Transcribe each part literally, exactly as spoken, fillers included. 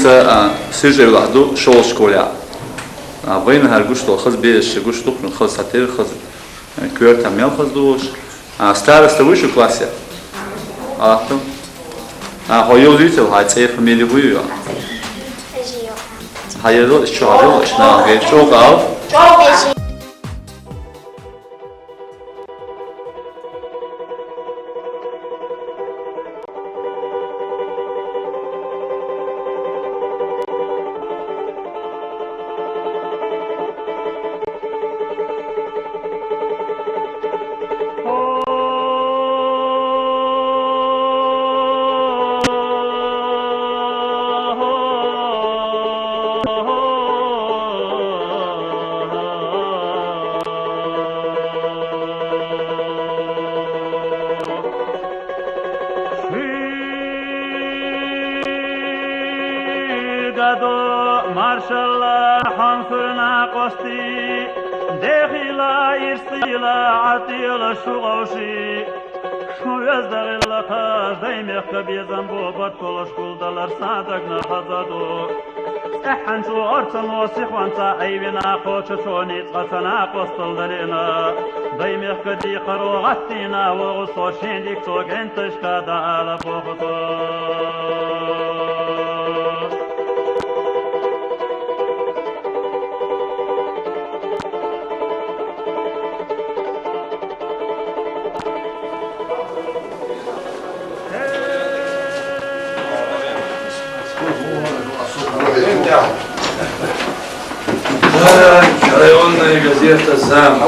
Ца, а, Сижевлахь ду шолгӀа школе. А, вайна хӀара гуш долу хаза бераш гуш ду, хаза сатир, хаза, э, коьрта мел хаза ду уьш. А, староста вуй шу классе? А, ту. А, хьо йовзуьйтал, хьан цӀе, фамилия вуй ю? Хьан еррал, иш чу хьажал, иш нах гӀайр чӀогӀа ал. Шуьга ду маршалла, хьо суьрна къости, дехийла, ирсийла, Ӏатийла шу гӀовши. Шун везда гӀиллакхаш, дай мехка безам бу, барт долуш гулдалар сан дагна хаза ду. ЦӀеххьана чу орцано сихонца айвина кхочучу ницкъаца накъостал далийна. Дай мехка дийхаро гӀаттийна вогӀу со, шен дика цо генташка даала боху со. Районная газета «Зама».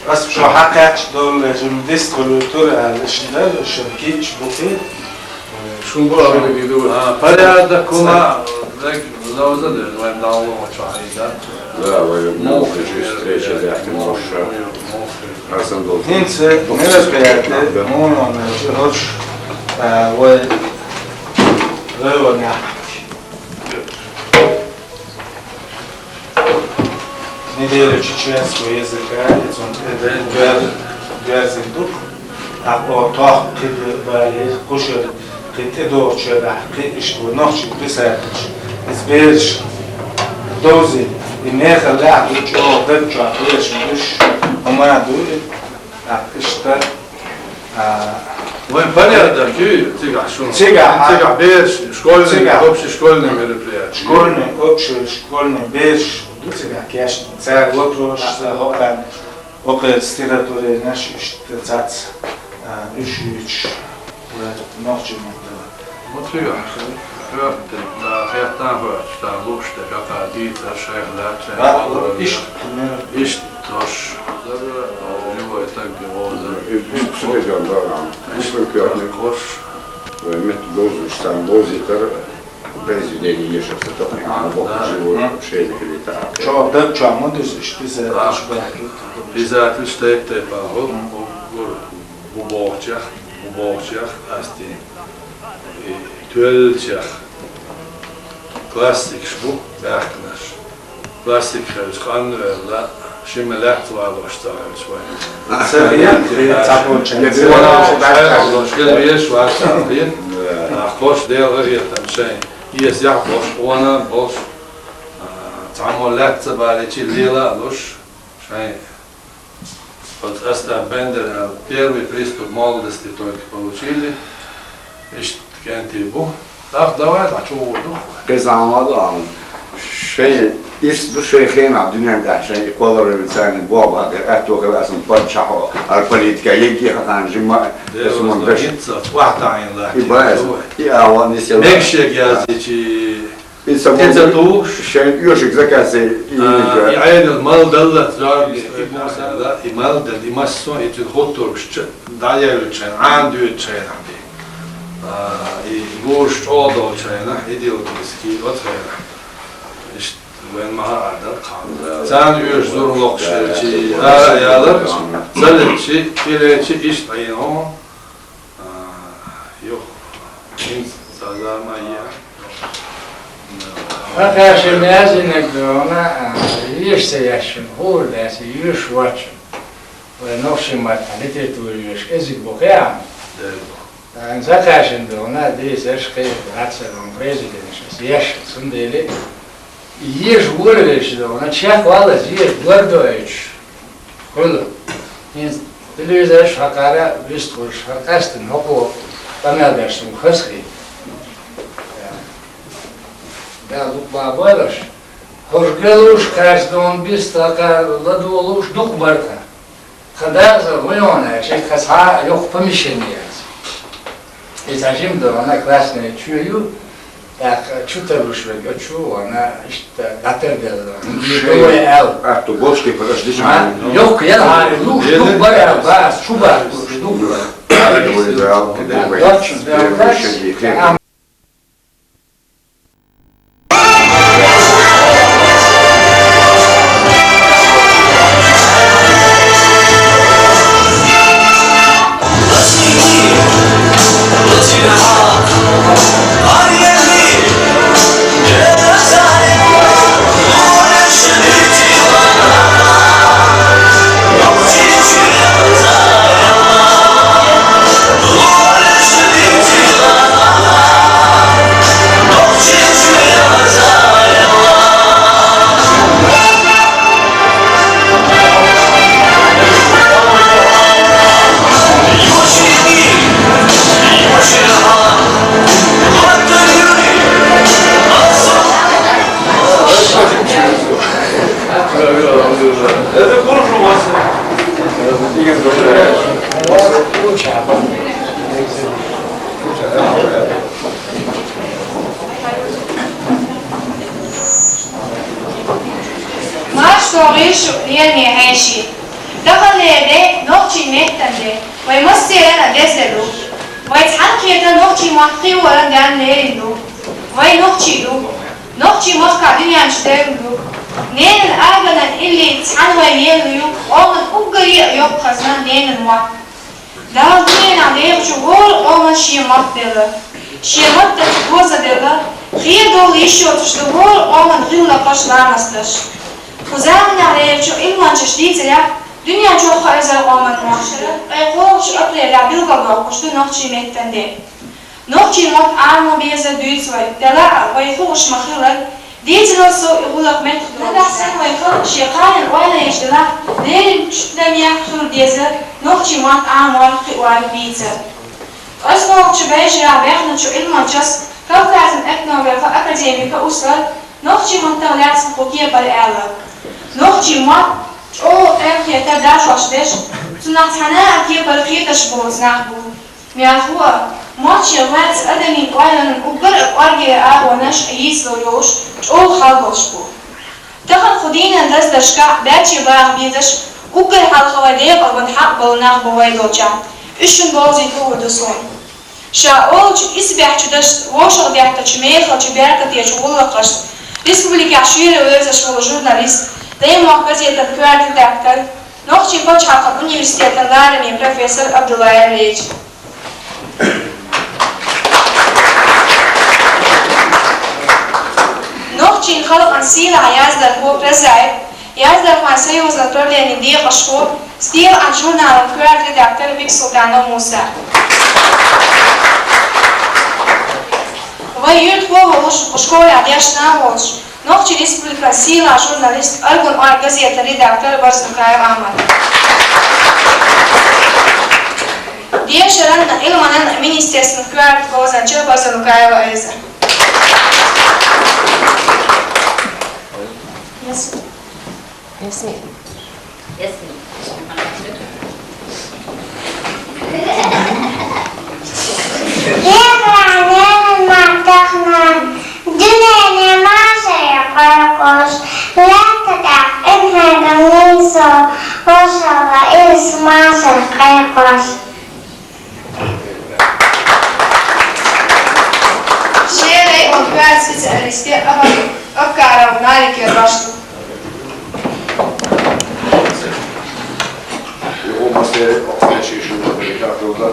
Ас шо хьакхаьчча долу жима дистхуьлуьйтур аьлла, шуна дара, шуна кийча бу кхин. Шуна бу а вуьгу ду. А, порядок, кума, вег лоза дер, вайн далло чохь айда. Да, вай мохи, мохи, встреча, да, мохи. Асан долу. ХӀинца мероприяти, муно, значит, хӀорш, а, вай районехь. Неделя чеченского языка, и цунна тӀе доьзна ду. ТӀаккха тохка кхин балийра, кхушара кхин тӀедогӀучу шарахь, кхин иштта ву нохчийн писателаш. Иза бераш довзийта, и мехала лаьтта чӀогӀа даг чохь бераш гуш, хӀума ду и. ТӀаккха иштта А, вайн порядок ю, цигахь шуна. Цигахь, а, цигахь бераш, школьный, цигахь общий школьный мероприятие. Школьный, общий школьный бераш ду цигахь кечдина. Цара вопросаш, а, хӀокхуьнан, хӀокхуьнан литературин наш иштта цац, а, уьш юьйцуш, вай нохчийн маттахь. Ма цигахь, хӀоьттина, да, хеттан хӀоьттуш, тхан лууш тӀе хьекха дийцар шайх лаьцна. Иштта, иштта. Тхош. Зара, а, живой таг де вовзар. Иштта, иштта, иштта, иштта, иштта, иштта, иштта, вай метта довзуш, царна довзийтар, произведение ешар, ца тоххьа, а, боху, да, живой, мгм, общение хилийта. Чо, да, чо, ма дуьзуш, писателаш баьхкира. Писателаш тайп-тайпана, гӀо, гӀо, гӀо, бу бохучех, бу бохучех, астий. И тоьллачех классикаш бу баьхкинарш. Классик хилча, къанна а велла, шимма лаьцна валош ца хилча вайн. Ца вен, ца получается. Вон шайх валош хила везаш вац царна. А, кхош Делан къинхетам шайн. Эсехь а болуш, къона а болуш, а, цхьаммо лаьцна ца балийча, лела а луш, шайн. Оцу Остап Бендера первый приступ молодости только получили. Иштта кӀентий бу. ТӀаккха давай, дӀа чу гӀур ду. Кхин заман ду, а, шайн ирс ду, шайн хенахь дуьнен тӀехь, шайн и кхоллар вина царна боху, а, аьтто хила аса паччахьо, ара политика, егги хатан жимма, Дела аса ман даш. ХӀинца, вахтаин лахь. И баьс, давай. И ава, нисел. Мегаш шег язйичи. И ца бу шайн оьшург заказ и, а, и Ӏедал мел даллалц зорб и, и бусара, и мел дал, и массо, и цуьнан хуттургаш ча-, дӀаяьллачу хенахь, Ӏан дуьйцучу хенахь бен. А, и гуш чӀогӀа долчу хенахь, идеологический оцу хенахь. Иштта вайн ма хаьа дара кхана. Царна оьшу зур локхуш хилчи, ара а ялар, ца лечи, и лечи, иштта Ӏийна. А, юха, хӀинца цхьа зама а ехьа. Хьан кхаьшна яздинарг ду хьуна, а, йиш ца еш шуна, хӀора даьсса йиш вац шуна. Вай нохчийн маттахь литература йоьшуш кӀезиг бу кхин а. Тахана сакхаьчна догӀна дийцарш кхин а дацар вайн президенташ аса еш, цундела еша волавелча догӀна, чекхваллалц еша дордойтуш хуьлу. ХӀинца телевизораш хьакхара вистхуьлуш, хьан къаьстина хӀокхо къамел деш суна хазахийта. Дала дукха бахбойла аш. ХӀорш галуш, кхаьчдон бист хьакха ладугӀуш дукха бара тхан. Тхан дакъазалла вайона аьлча, тхан цхьа а йоккха помещение яц. Иза жима ду, ванна классный чу ю, тӀаккха чу таруш верг а чу, ванна иштта дӀатарделла. Шей вай аьлла. Атто бочки пхьараш дича. Йоккха яла хьари луш дух бара аьлла, бас чу бара луш дух бара. Дочу, Маршо гӀийршу лераме хьеший. Даханлера де, нохчийн меттан де, вай массеран а деза де ду. Вай цхьаьнакхетар нохчийн мотт кхиоран Дала лерина ду. Вай нохчий ду. Нохчийн махкахь дуьнен чу девлла ду. Ненан аганан иллица цхьаьна вай лелла ю, къоман уггаре а йоккха хазна ненан мотт. Дала дуьненахь дехачу хӀора къоман шен мотт делла, шен маттаца доза делла, хера долу йиш йоцуш ду хӀора къоман гӀиллакхаш, ламасташ. Кху заманахь лерачу Ӏилманчаша дийцарехь, дуьнен чохь хаийзар къоман мотт. Ткъе кхоалгӀачу апрелехь билгалдоккхуш ду нохчийн меттан де. Нохчийн мотт Ӏамо безар дуьйцу вай, делахь а вай хууш ма-хиллара, дийцаро сов и гӀуллакх меттах долуш. Нагахь санна вай халкъ шен кханенна ойла еш делахь, леррина чу лемех хила деза нохчийн мотт Ӏамор, кхиор, бийцар. КӀезиг-кӀезиг бежарехь баьхначу Ӏилманчас, Кавказан этнографа академика Услара нохчийн маттах лаьцна кху кепара аьлла: нохчийн мотт чӀогӀа къен хетар дашош дерш, цунах цхьана а кепара кхеташ боцу нах бу. Мелхо а, мотт шен лаьцна адамийн ойланан уггар а кӀоргера агӀонаш а йийцалур йолуш, чӀогӀа хьал долуш бу. Тахана кху дийнан даздаршкахь баьчча баха безаш, уггар хьалха вайн декъалбан хьакъ болу нах бу вай долчохь, уьш шуна бовзийта луур ду суна. Ша олучу исбаьхьчу дашца вовшахдаьттачу мехалчу беркатечу гӀуллакхашца республикехь шера вевзаш волу журналист, Даймохк газетан коьрта редактор, Нохчийн пачхьалкхан университетан лараме профессор Абдуллаев Реджи. Нохчийн халкъан сийлахь яздархо Прозаев, Яздархойн союзан правленин декъашхо, СтелаӀад журналан коьрта редактор Бексултанов Муса. Вайн юьртахо а волуш, кху школехь дешна а волуш, Нохчийн Республикан сийлахь журналист, Аргун ой газетан редактор Барзанукаев Ахьмад. Дешаран а, Ӏилманан а министерстван коьрта говзанча Барзанукаева Айза. Ясмин. Ясмин. Ясмин. Дуьненан маттахь нана, дуьненан машаре кхойкхуш, лаьтта тӀехь къинхьегамийн со, вошалла иза машаре кхойкхуш. Шен районан коьрта специалисте Аб-, Абкарова Малике дош ду. Юха массе а вовшашна дерг хилла.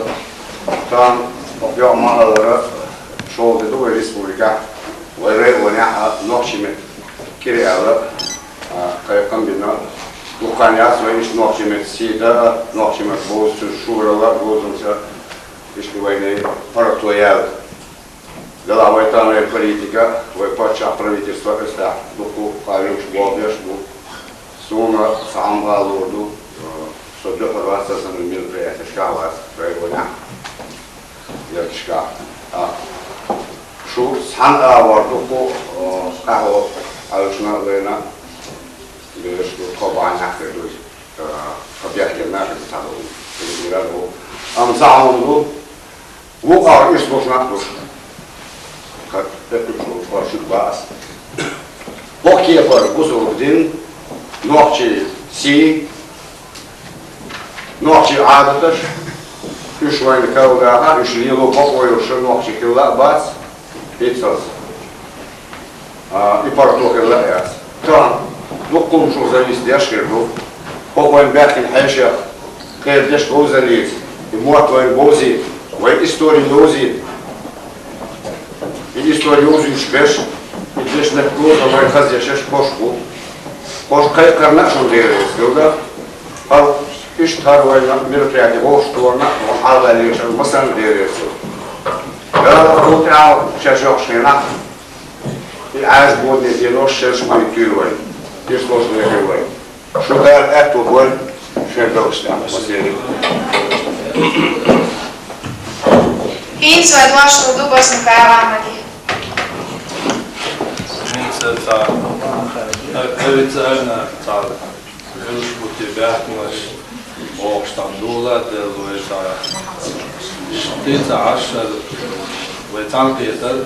Тахана оха йоӀ ма-аллара, шолгӀа де ду вай республикехь, вай районехь а нохчийн меттан кӀира аьлла, а, кхайкхам бина. Дукха хан яц вай иштта нохчийн меттан сий дан, нохчийн меттан бовзачун шоралла, бовзамца, иштта вайна паргӀато яьлла. Делахь вай таханлера политика, вай паччахьан правительство, эс тӀехь дукха къайленаш болх беш бу. Суна цхьа хӀума ала лур ду, э, со дуьххьара вац сан мероприятешкахь, вац районехь, ярташкахь. А, шу цхьана агӀор дукха, э, къахьо Ӏаьвшина а вайна, бераш ду, тхо бахьанехь хир ду, э, тхо бехке нах а ца ду, ца ду. Амма цхьа хӀума ду, вукхара иштта болуш нах а ду. Хатта тӀекхуьуш волчу хӀорш ду бац. Боккхачу кепара бусулба дин, нохчийн сий, нохчийн Ӏадаташ, уьш вайна карладаха, уьш лело бакъо йолуш нохчий хилла а бац, хӀинццалц. А, и паргӀато хилла а яц. Тахана дуккха хӀуманаш зависеть деш хир ду. ХӀокху вайна баьхкина хьешех кхердеш говзаллица, и мотт вайна бовзийта, вайн истори йовзийта. И истори йовзуьйтуш берш, и дешнаш говза вайн хаза ешаш хӀорш бу. ХӀорш кхайкхарна а шуна дерриг хилла. Хьал иштта хӀара вайна мероприяти вовшахтохарна а, вайн хьалдалийша массарна а дерриг хилла. Дала хьалха тӀехь шаьш йоккхуш хенахь, и Ӏаьржа бодане денош шаьш ма йитийла вайн, деш лош лехийла вайн. Шу Дала аьтто бойла шайн белхаш тӀехь, массеран. ХӀинца вай дош лур ду Босмакаев Ахьмаде. ХӀинца цхьа, э, э, вица арна цхьа, уьш бу те баьхкинарш, бохуш цхьа дула а делла вай цхьа. Шти ца Ӏашшар, вай цхьаьнакхетар,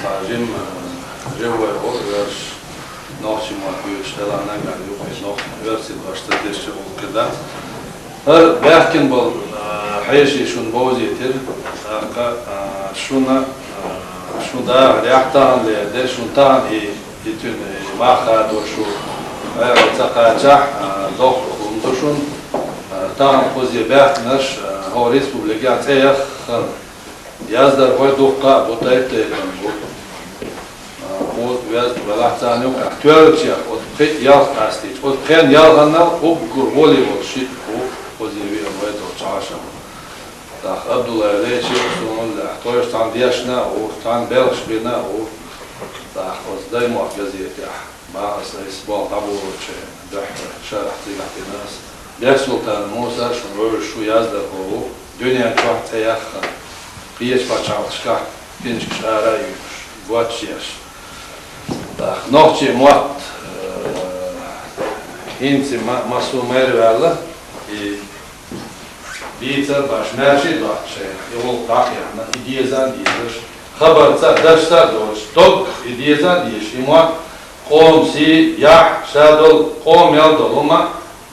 цхьа жим, э, живой гӀо а верш. Нохчийн мотт буьйцуш делахь нагахь юкъе нохчийн оьрсийн башха дешча гӀуллакх дац. ХӀара баьхкина болу, а, хьеший шуна бовзийтира, тӀаккха, а, шуна, а, шу дахарехь таханлера де, шуна тахана и, и цуьнан и мах хадо шу, айхьа ца кхачахь, а, доккха хӀума ду шуна, а, тахана кхузе баьхкинарш, а, хӀокху республикехь цӀе яххана. Яздархой дуккха а бу, тайп-тайпана бу. А, кхузткъа, везткъа велахь царна юкъахь тоьллачех, оцу пхи а ялх къастийча, оцу пхенна ялханнал уггар гӀоле волуш шиъ а бу, кхузе веана вай долчу Ӏашам. ТӀаккха Абдуллаев Лечи а суна лаьхьа, тхойша цхьаьна дешна а ву, цхьаьна белхаш бина а ву. ТӀаккха оцу Даймохк газетехь. Бахьа аса, аса болх дӀаболучу дуьххьара шарахь цигахь дина аса. Бехсултанов Муса, шуна вевзаш ву, яздархо ву, дуьнен чохь цӀе яххана, кхечу пачхьалкхашкахь книжкаш ара а юьйцуш, гоч еш. ТӀаккха нохчийн мотт, э, хӀинца ма-, массо а майра ваьлла, и дийцар баш маьрша а доцуш шайна, и гӀуллакх дӀа а хьехна, и деза а дезаш, хабарца а, дарсца а доцуш, доггах и деза а дезаш, и мотт къоман сий, яхь, ша долу, къоман мел долу хӀума,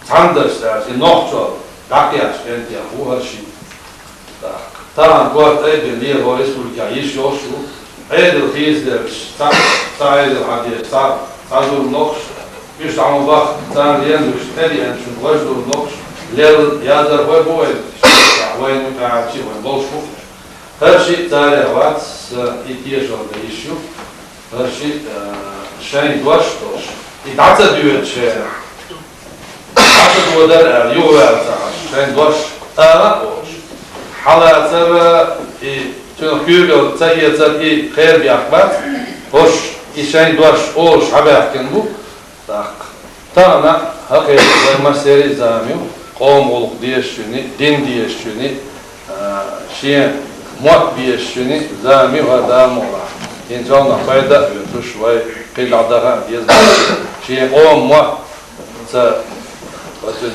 цхьана дарсца а, и нохчалла дӀакхеташ кӀентех ву хӀара шиъ. ТӀаккха тахана корта айбина лела хӀора республикехь йиш йолуш ву, Ӏедал хийцадерш, цхьа, цхьа Ӏедал хьан деш, цхьа, цхьа зурма нохуш, уьш дӀа ма бахка, царна лелла уьш тӀедеанчун важа зурма нохуш, лелла яздархой бу вайн, вайн юкъахь вайн болуш бу. ХӀара шиъ царех вац, сан и тешалла дан йиш ю. ХӀара шиъ, а, шайн дош долуш, и дӀа ца доьдуш, дӀа ца додара аьлла, юхаваьлла ца Ӏаш, шайн дош ала а олуш, хьалацар, и цуьнан куьйгалла ца эцар, и кхерабехк бац, хӀорш, и шайн дош олуш хьабаьхкина бу. ТӀаккха тахана хӀокхерчу вайн массеран а зама ю, къоман гӀуллакх дезачунна, дин дезачунна, а, шен мотт безачунна зама ю хӀара, Дала мукъалахь. ХӀинца вайнах пайда а оьцуш, вай кхин дӀа даха а деза. Шен къоман мотт ца, оцу,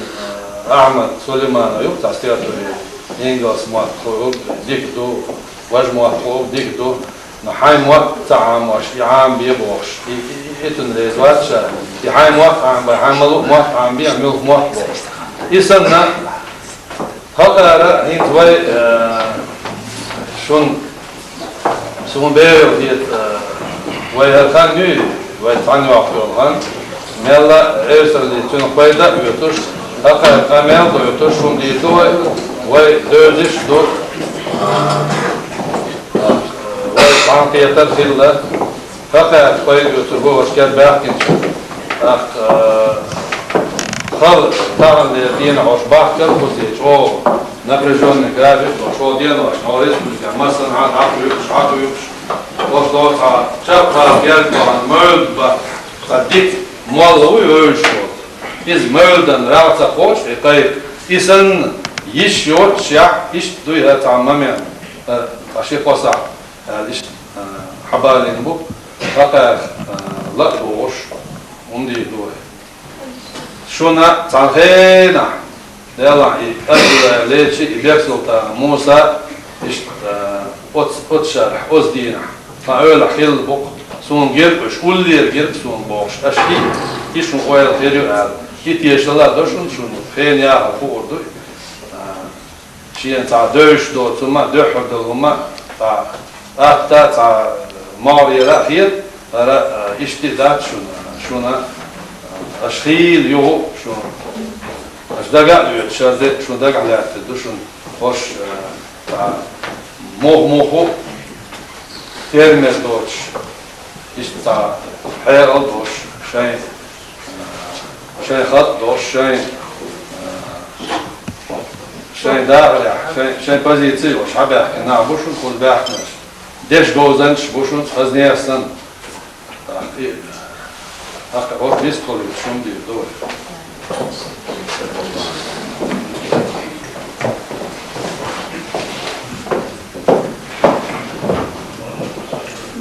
а, Ахьмад Сулайманов ю-кх цхьа стихотворение, ингалс мотт хӀу дика ду, важа мотт хӀу дика ду, но хьайн мотт ца Ӏамош, и Ӏамабе бохуш, и, и, и, и цунна реза вац ша, и хьайн мотт Ӏамабе, хьайн малу мотт Ӏамабе, муьлха мотт бохуш. И санна, хӀокхара хӀинца вай, э, шун, суна бевел хета, э, вай хӀара хан юй, вай цхьаьна йоккхуш йолу хан, мелла а эвсарлица цуьнах пайда а оьцуш, хӀокхара къамел а дойтуш, хӀума дийцу вай, вай девзаш а ду. Вай цхьаьнакхетар хилла, хӀокхаьрца пайда оьцур бу хӀорш керла баьхкинчу. ТӀаккха, а, Хала, таханлера дийнахь хьо бахкар кхузахь чӀогӀа напряжённый график долуш, хьо денош, хьо республика массанхьа дӀакхуьйкхуш, дӀакхуьйкхуш, хьо цхьа чаккхарал герга бахана мовлид бан, цхьа дика молла вуй вевзаш волу. Иза мовлидан рагӀ ца кхочу и кхайкха. И санна йиш йоццушехь, иштта дуй хӀара цхьа момент, хӀара, хӀара ши-кхо сахьт, аьлла, иштта, а, хьабалийна бу, хӀокхара, а, ла а бохуш, хӀунда ду вай. Шуна цхьана хенахь, делахь и Абдулла лечи, и Бексултан Муса, иштта, оц-, оцу шарахь, оцу дийнахь, тхан эвлахь хилла бу-кх, суна гира уьш, уллера гира суна бохуш, аша и, и шун ойла хир ю аьлла. И тешалла до шуна, шуна хенан яхар хуур ду. А, Шена цхьа девзаш доцу хӀума, дуьххьара долу хӀума, цхьа атта, цхьа могӀарера а хета, хӀара, а, иштта дац шуна, шуна, а, аша хийла юху шуна. Аша дага а лоьцуш, аша де-, шуна дагахь лаьттар ду шуна хӀорш, а, цхьа муха-муха термер доцуш, иштта цхьа хьекъал долуш, шайн, шайн хатӀ долуш, шайн, шайн дахарехь, шайн, шайн позици йолуш хьабаьхкина нах бу шуна, кхуза баьхкинарш. Деш говзанчаш бу шуна, хаза нехан санна. ТӀаккха и, тӀаккха хӀорш вистхуьлуьйтуш хӀума дийр ду вай.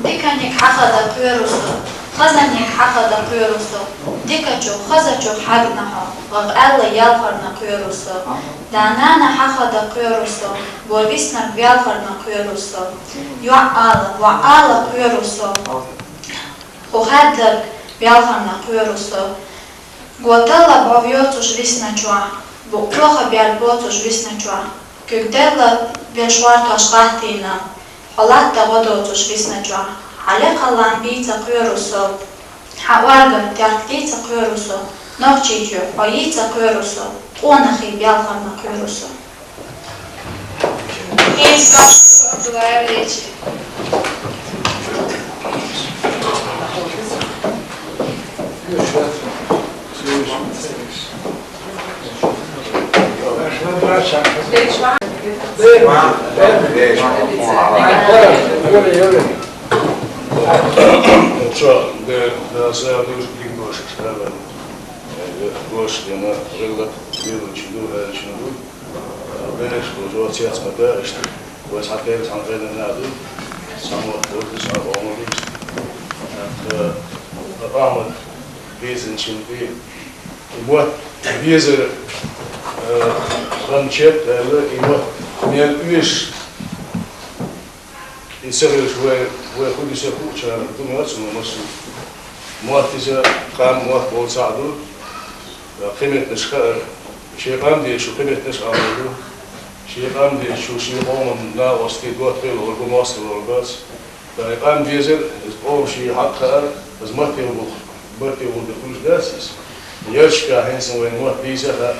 Диканиг хьахада кхоьру со, хазаниг хьахада кхоьру со, дикачух, хазачух хьагна хьо, гӀа къаьлла ялхарна кхоьру со. Да-нана хьахада кхоьру со, бо виснарг велхарна кхоьру со. ЙоӀ ала, воӀ ала кхоьру со, хӀу хаьддарг велхарна кхоьру со. Го талла бӀов йоцуш висначохь, букъ тоха бер боцуш висначохь, куьг делла веш гӀортош гӀаттийна, хьо латта гӀо доцуш висначохь, хьан лекха лам бийца кхоьру со, хьан оргар терк дийца кхоьру со, нохчий чоь хьо йийца кхоьру со, къонахий белхарна кхоьру со. Чо, де, да, сразу же дик дошик, сразу. Э, дош, дена, рылат, вилучи, ду, э, чину, ду. Береш, ду, зо, цец, ма, да, ишта. Вай схьакхайра, схьакхайра наду, самот бурдус, а, омадус. Э, Ахмад, безин чин, и, и вот, безер, э, хан чет, э, и вот, мел уьш, и сагырш вай, вай худи се хуча, думаю, отсюда, массу. Мотт иза къам мотт болу ца а ду, кхин меттанаш хаар, шен къам дезачу кхин меттанаш а ду, шен къам дезачу шен къоман накъостий, доттагӀий лору бу, мостагӀий лору бац. Ткъа и къам дезар, иза къоман шен хьакъ хаар, иза маттехула, маттехула де хуьлуш дац иза. Ярчка хӀинца вайн мотт дийца а хаьа,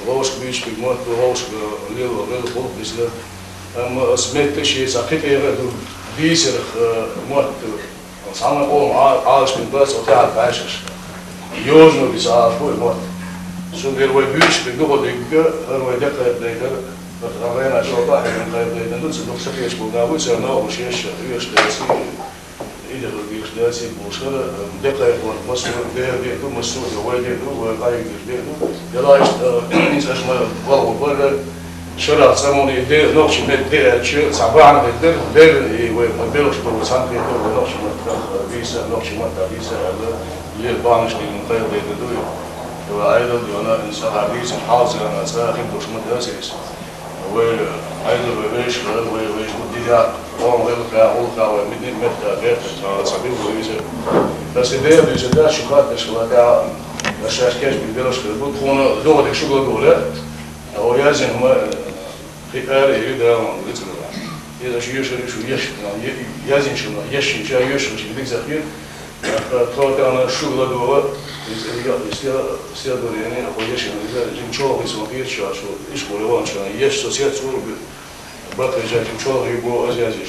вовшашка буьйцург мотт ду, вовшашка лела, лела гӀуллакх дисна. Амма аса метта шен цхьа кхин тӀера а ду, дийцарх, э, мотт ду. Цхьана къоман Ӏа-, Ӏалашбина бац, оцу тӀаьхьа кхаьчнарш. Йозанал иза Ӏалашбо и мотт. Цундела вай буьйцург дукха дигга, хӀара вай декхайкхадайтар, хӀара вайна чӀогӀа къахьегна кхайкхадайтина ду, ца дукха сакхеташ болу нах бу, цара новкъарлуш еш, оьшуш дац, и де хила дезаш дац, и бохуш хӀара, декхайкхорна массо а дера де ду, массо а вай де ду, вай къахьегдеш де ду. Делахь иштта, э, иза аша ма балхо бара, Шарахь цӀа муьлхха де, нохчийн меттан де аьлча, цхьа бахьана хир дара, дера, и вай белхаш бара, вай цхьаьна хетара, вай нохчийн маттахь бийца, нохчийн маттахь бийца аьлла, лела бахьанаш дина кхайкхадайтина ду и. И вай Ӏедал а, и вай цӀахь бийцинчу хьалха цӀа хир долуш ма дац иза. Вай Ӏедал, вай вешан, вай, вай шу дидя, къоман гӀиллакхехь, гӀуллакхехь, вай меттан, меттан гӀерташ цхьа, цхьа билгало иза. Аса и дера дуьйцур дац, шу хаттарш хилла тӀаьхьа, аса шаьш кечбина белхаш хир бу, тхуна догӀа дика шу гладугӀур яц. Хьо яздина хӀума, э, кхин ара ю Дала ван вицлура. Иза аша йоьшур ю шу еш, е-, яздинчунах еш, ша йоьшур шу дика захир. Тхо тӀаьхьа шу ладогӀа, иза, иза, иза, исследование, хьо еш, иза, жин чолхе сон кхеташ шу, ишколе ван шу, еш со сет цур бу, бакъ жа жин чолхе бу, аз яздеш.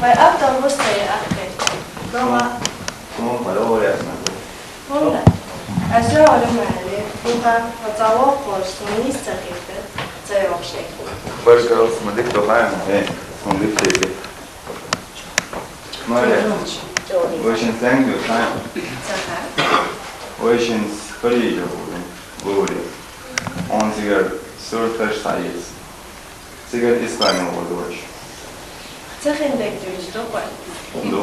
Vai avvustai akkai? Domā. Hunda. As jau rumāli, kuka, va cavo kors, un izcakīte, cai okšai. Bargals, man dik to haim, eh, un dik te. Nu, jā. Vai šins thank you, haim? Caka. Vai šins palīdža būtu, lūri. Un cigar sur taš sajis. Cigar izklāņu lūdoši. Caka indek dūs, to ko? Do.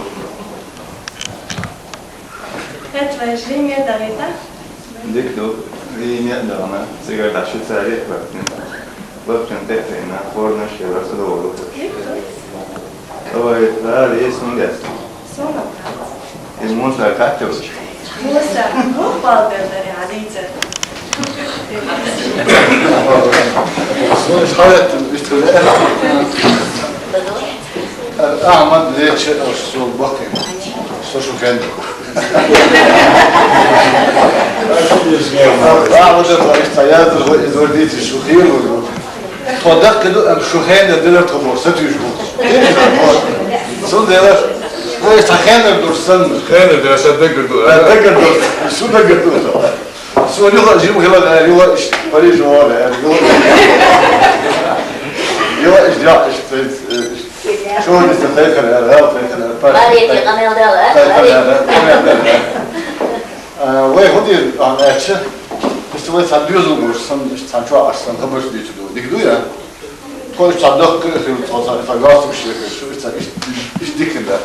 Et vai žīmie darītā? Dik do, žīmie dāna, cigar taši cēri, laptin. Laptin te, te, na, forna, šie var sadovolu. Dik do. Vai, tā, es un des. Sona kāds. Ir mūsu ar katru. Mūsu ar, nu, paldies arī, Adīce. Sonis hajattu, üstüne. Ahmad leçe, o, sol bakayım. Sosu kendi. Ahmad da işte yazdır, izvorditi şu hıyır. Тодак кыду ам шухена дилер тобор сатуш бу. Сун делер. Ой, сахена дурсан. Хена дилер садда гырду. Садда гырду. Суда гырду. Су не ла жим хила, не ла иш Париж ва, не ла. Не ла иш, я иш. Шо не ста тайхар, я, я тайхар. Бари ти камел дала. Тайхар, я, камел дала. Вай худи ан эчи. Просто вай садюзу гуш, сан, сан чуа аш сан хабаш дичу ду. Дик ду я. Кой садак, сан, сан галстук ши, шу, сан иш, иш дикин да.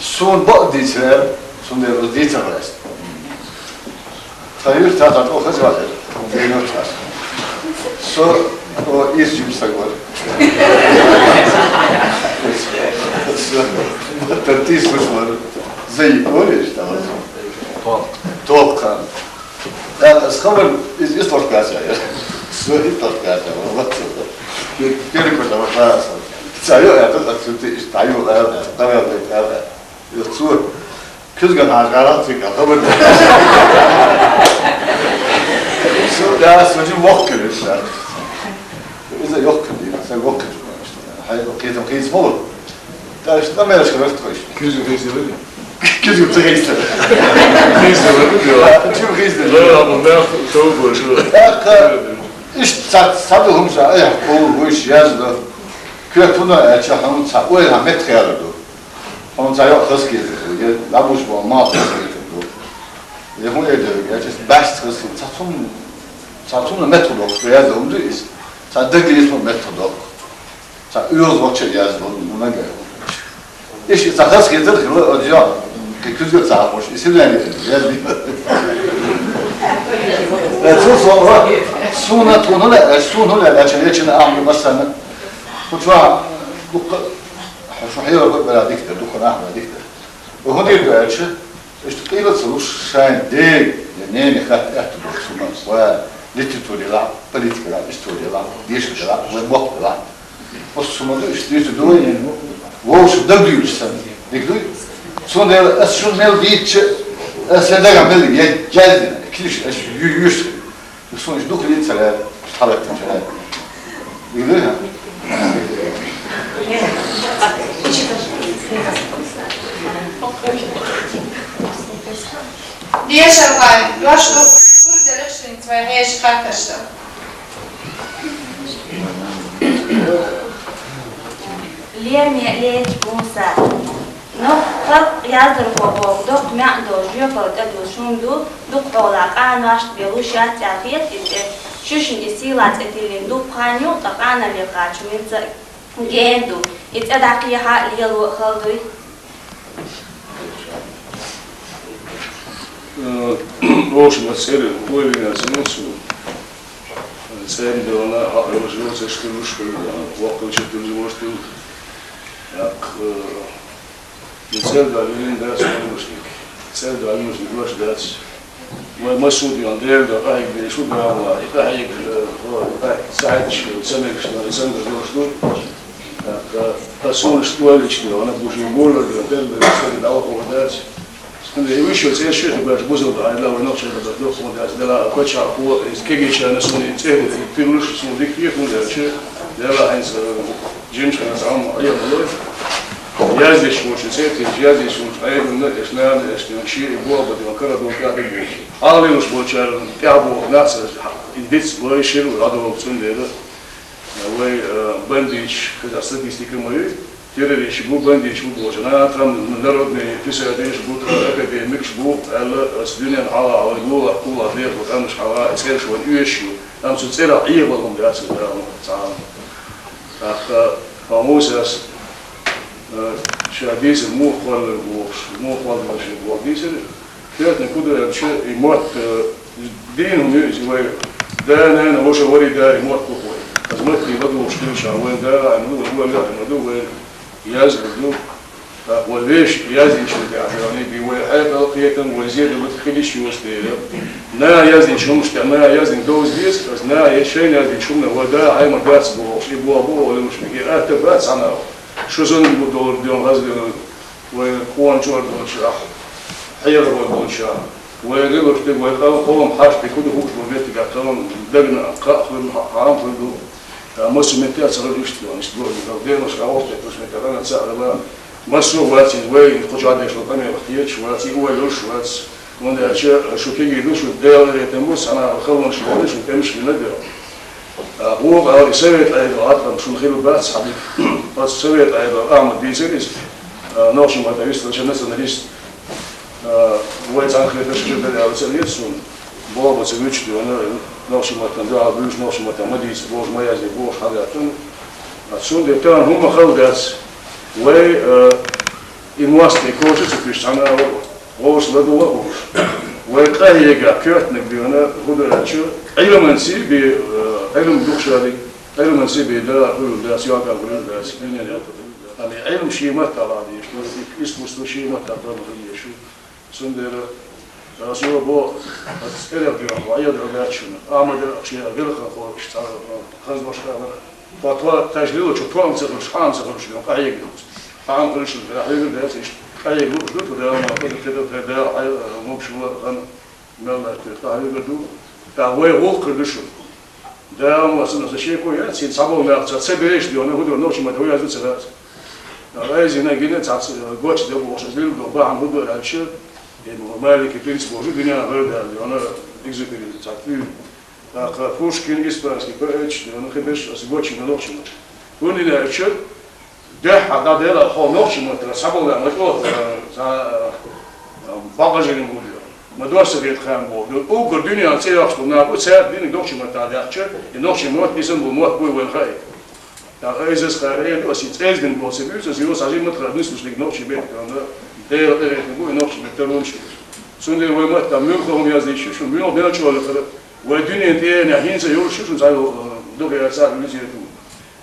Сун ба дичер, сун де дичер лес. Таюр та та то хаз ва. Бейно тас. Со, о, иш жим сагвар. Со, тартис вар. Зай, олеш, та вар. Толка. Э, схавар из, из торкаса, я. Су из торкаса, вот. Перекота вопроса. Цаё это, так что ты, таю, э, э, давай, давай, давай. Юцу. Кюзган ажгаран цика, хабар. Су, я, су жи вок кириш, я. Из вок кириш, сен вок кириш. Хай, окей, там, окей, смолу. Та что там я скажу, что хочешь. Кюзган, кюзган, кюзган. Кызы кызы. Кызы кызы. Чего кызы? Да, абу, да, что больше. Так, иш, сад, саду хумса, ай, кол, вуш, язду. Кюрек туна, э, ча, хам, ца, ой, хамет хиярду. Хам, ца, ё, хыз кизду. Е, лабуш, бо, ма, хыз кизду. Е, хун, е, де, я, чес, баш, хыз, ца, тум, ца, тум, мет худок, язду, хум, ду, ис. Ца, дыгли, ис, мет худок. Ца уйоз вача яз вон, мунага. Иш ца хас гетер хила одио. Кикюзге ца хош. Исилен яз би. Э, цу сова. Суна тунула, э, сунула, лача лечина амру масана. Кучва, дукка, шухира бара диктор, дукка нахма диктор. Угу дир дальше. Ишта къилаца луш шайн дег, я нени хатта аьтту доху суна, ва литературала, политикала, историяла, дешарала, ва мохкала. Оцу суна ду, ишта дирза дуй, вовша дагадуьйлуш санна. Дика дуй? Цундела ас шун мел дийцча, ас я дага мел я, яздина, килиш, ас ю-, юш. Шу иш дукха лийцара, хьалаттачара. Игла? Дешархой, дош ду, пур делахь шуьнца вай хьешан хаттаршна. Леме лечу Муса. Нохчийн халкъ яздархо боху доккха маьӀна долу жоьпалла тӀедуьллуш хӀума ду, дукха хьолахь къаношна белуш яц аьлла хета иза тӀе. Шуьшинна и сийлахь цӀе тиллина дуккха хан ю, ткъа къанале кхача хӀуманца гена ду. И цӀе дӀакхехьа а лело а хала дуй. Э, в общем, цӀера ойла яц, ну, цу. ЦӀерда вана хьакъ йолаш йоцаш хилуш хилла, воккхача хилуш хилла. Як, э, и цӀерда вилин дац ванушник. ЦӀерда ванушник ваш дац. Вай масуд ян дерда къахьег бе шу дава, и къахьег, э, хо, и къахьег саьд шу, цамег шу, и цамег шу ду. Так, э, пасун шу валич, она бужи гулла, дерда, что дал хо дац. Анда и вышел, цӀе ши хӀу баш бузал да, айла ванах ши да дохун да, дала коча ху, из кегича на суни цӀе, и пилуш сун дикти хун да, че, дала хинс, э, жимш хана сам, а я лой. Я здесь вот, цӀе, я здесь вот, а я думаю, эш на, эш на, ши и бо, бо, кара до кады бо. Али уж бо чар, я бо, нас, индец, лой ширу, радо, цун да. Вай, э, бандич, когда статистика мою, террорист бу, бандит бу, божана, там народный писатель бу, академик бу, ала, с дунен ала, ала, гула, кула, дер, вот, амш ала, церш, вот, уеш, там су цера, и вот, он, да, цера, он, цера. Так, э, по-моему, сейчас, э, сейчас десять, мух, хвалил, бу, мух, хвалил, бу, десять, Фетна куда вообще и мот, э, дин у неё из вай. Да, наверное, лучше вари да и мот кухой. Возьмать не воду уж крыша, а вай да, а ну, вай да, а ну, вай. Я забыл. Так, вай вещь, я здесь что-то, а они би вай, а это, это, вай зеды, вот ходишь его стреля. На, я здесь, что, на, я здесь, до здесь, на, я еще, я здесь, шумно, вай да, ай, ма, бац, было, и было, было, лучше, и это, бац, она. Что за ним доллар, где он разве, вай, куан чёрт, лучше, а. Хьера вай болча. Вай рилуш диг вай къал холум хьашт диг куду хууш вай метта гӀатталун дагна кхаъ хуьлу, хьа-, хьарам хуьлу. Масса метта ца хуьлу иштта, иштта гур дигал. Денаш а вахта кхуш метта гӀана ца хила. Массо вац из вай, кху чӀа деш вай къамел хеташ вац, и вай луш вац. Вон дача, шу кеги ду, шу Дела ретам бу, сана халун шу вали, шу тем шу на дел. А, гӀо, а, и совет айда, атам, шун хил бац, хьабик. Пас совет айда, Ахмад дийсер из, а, нохшим атавист, националист. А, вай цан хлеб, что дали, а, цан нет сун. Бо, бо, цан вич, дона, нохшим атан, да, а, буш, нохшим атан, мадис, бож, моя здесь, бож, хагатан. А сун де тан, хум, хал, дац. Вай, а, и муасте, коши, цу пиш, цана, а, гӀош ладугӀа гӀош. Вай къахьега коьртаниг бена хӀударачу, Ӏилманци бе, э, Ӏилм духшарик, Ӏилманци бе да хуьлу дац, йоакам хуьлу дац, дуьнен якъа хуьлу дац. Ами Ӏилм ший маттала деш, ну, искусство ший маттала деш. Цундела, э, сура бо, э, цӀерах дюрах, ва аяд рагачуна. Амада ший гӀилха хо, шта, э, хазбашка, Тхо, тхо тажлило чу, тхо амца хуьлуш, хьа амца хуьлуш, дон, къахьега ду. Хьа ам хуьлуш, хьа хьегар дац иш, къахьега лууш ду, тхо Дала ма, тхо тхо тхо Дала хьай, э, мукш ва, хан, мел лаьттар, тхо хьегар ду. Та вай гӀуллакх хир ду шу. Дала ма, сан, сан шеко яц, син цхьаболу нах ца, ца береш, дон, хӀу ду, нохчи ма, тхо язду ца дац. Айзина гина ца, ца, гоч де бохуш, лил до, бахьан хӀу ду, аьлча, э, Малики принц боху, дуьнен гӀар даьлла, дон, Экзюпери, ца, тхуьйна. ТӀаккха Пушкин, испанский поэт, ну, хи берш аса гочина нохчина. ХӀунда аьлча, дехьа дӀадела хьо нохчи маттара цхьаболла ма чӀогӀа, ца, бакъажирин гур ю. Ма досса вет хан боху. Уггар дуьненан цӀе йоккхуш нах бу, цаьрга диниг нохчи матта даьхча, и нохчи мотт, изан бу мотт буй вайн хаий. ТӀаккха иза схьа эр ду, аса и цӀездина боху ца буьйцу, аса юха схьажий ма тхара нислуш дерг нохчий бетта, ана Дела тӀе вехна бу, и нохчий бетта лунаш. Цундела вай матта муьлха хӀума яздийша шу, муьлха белчӀо лакхара, вай дуьнен тӀе а хӀинца йолуш шу, шун цхьа йо-, дукха яц цхьа лизира ду.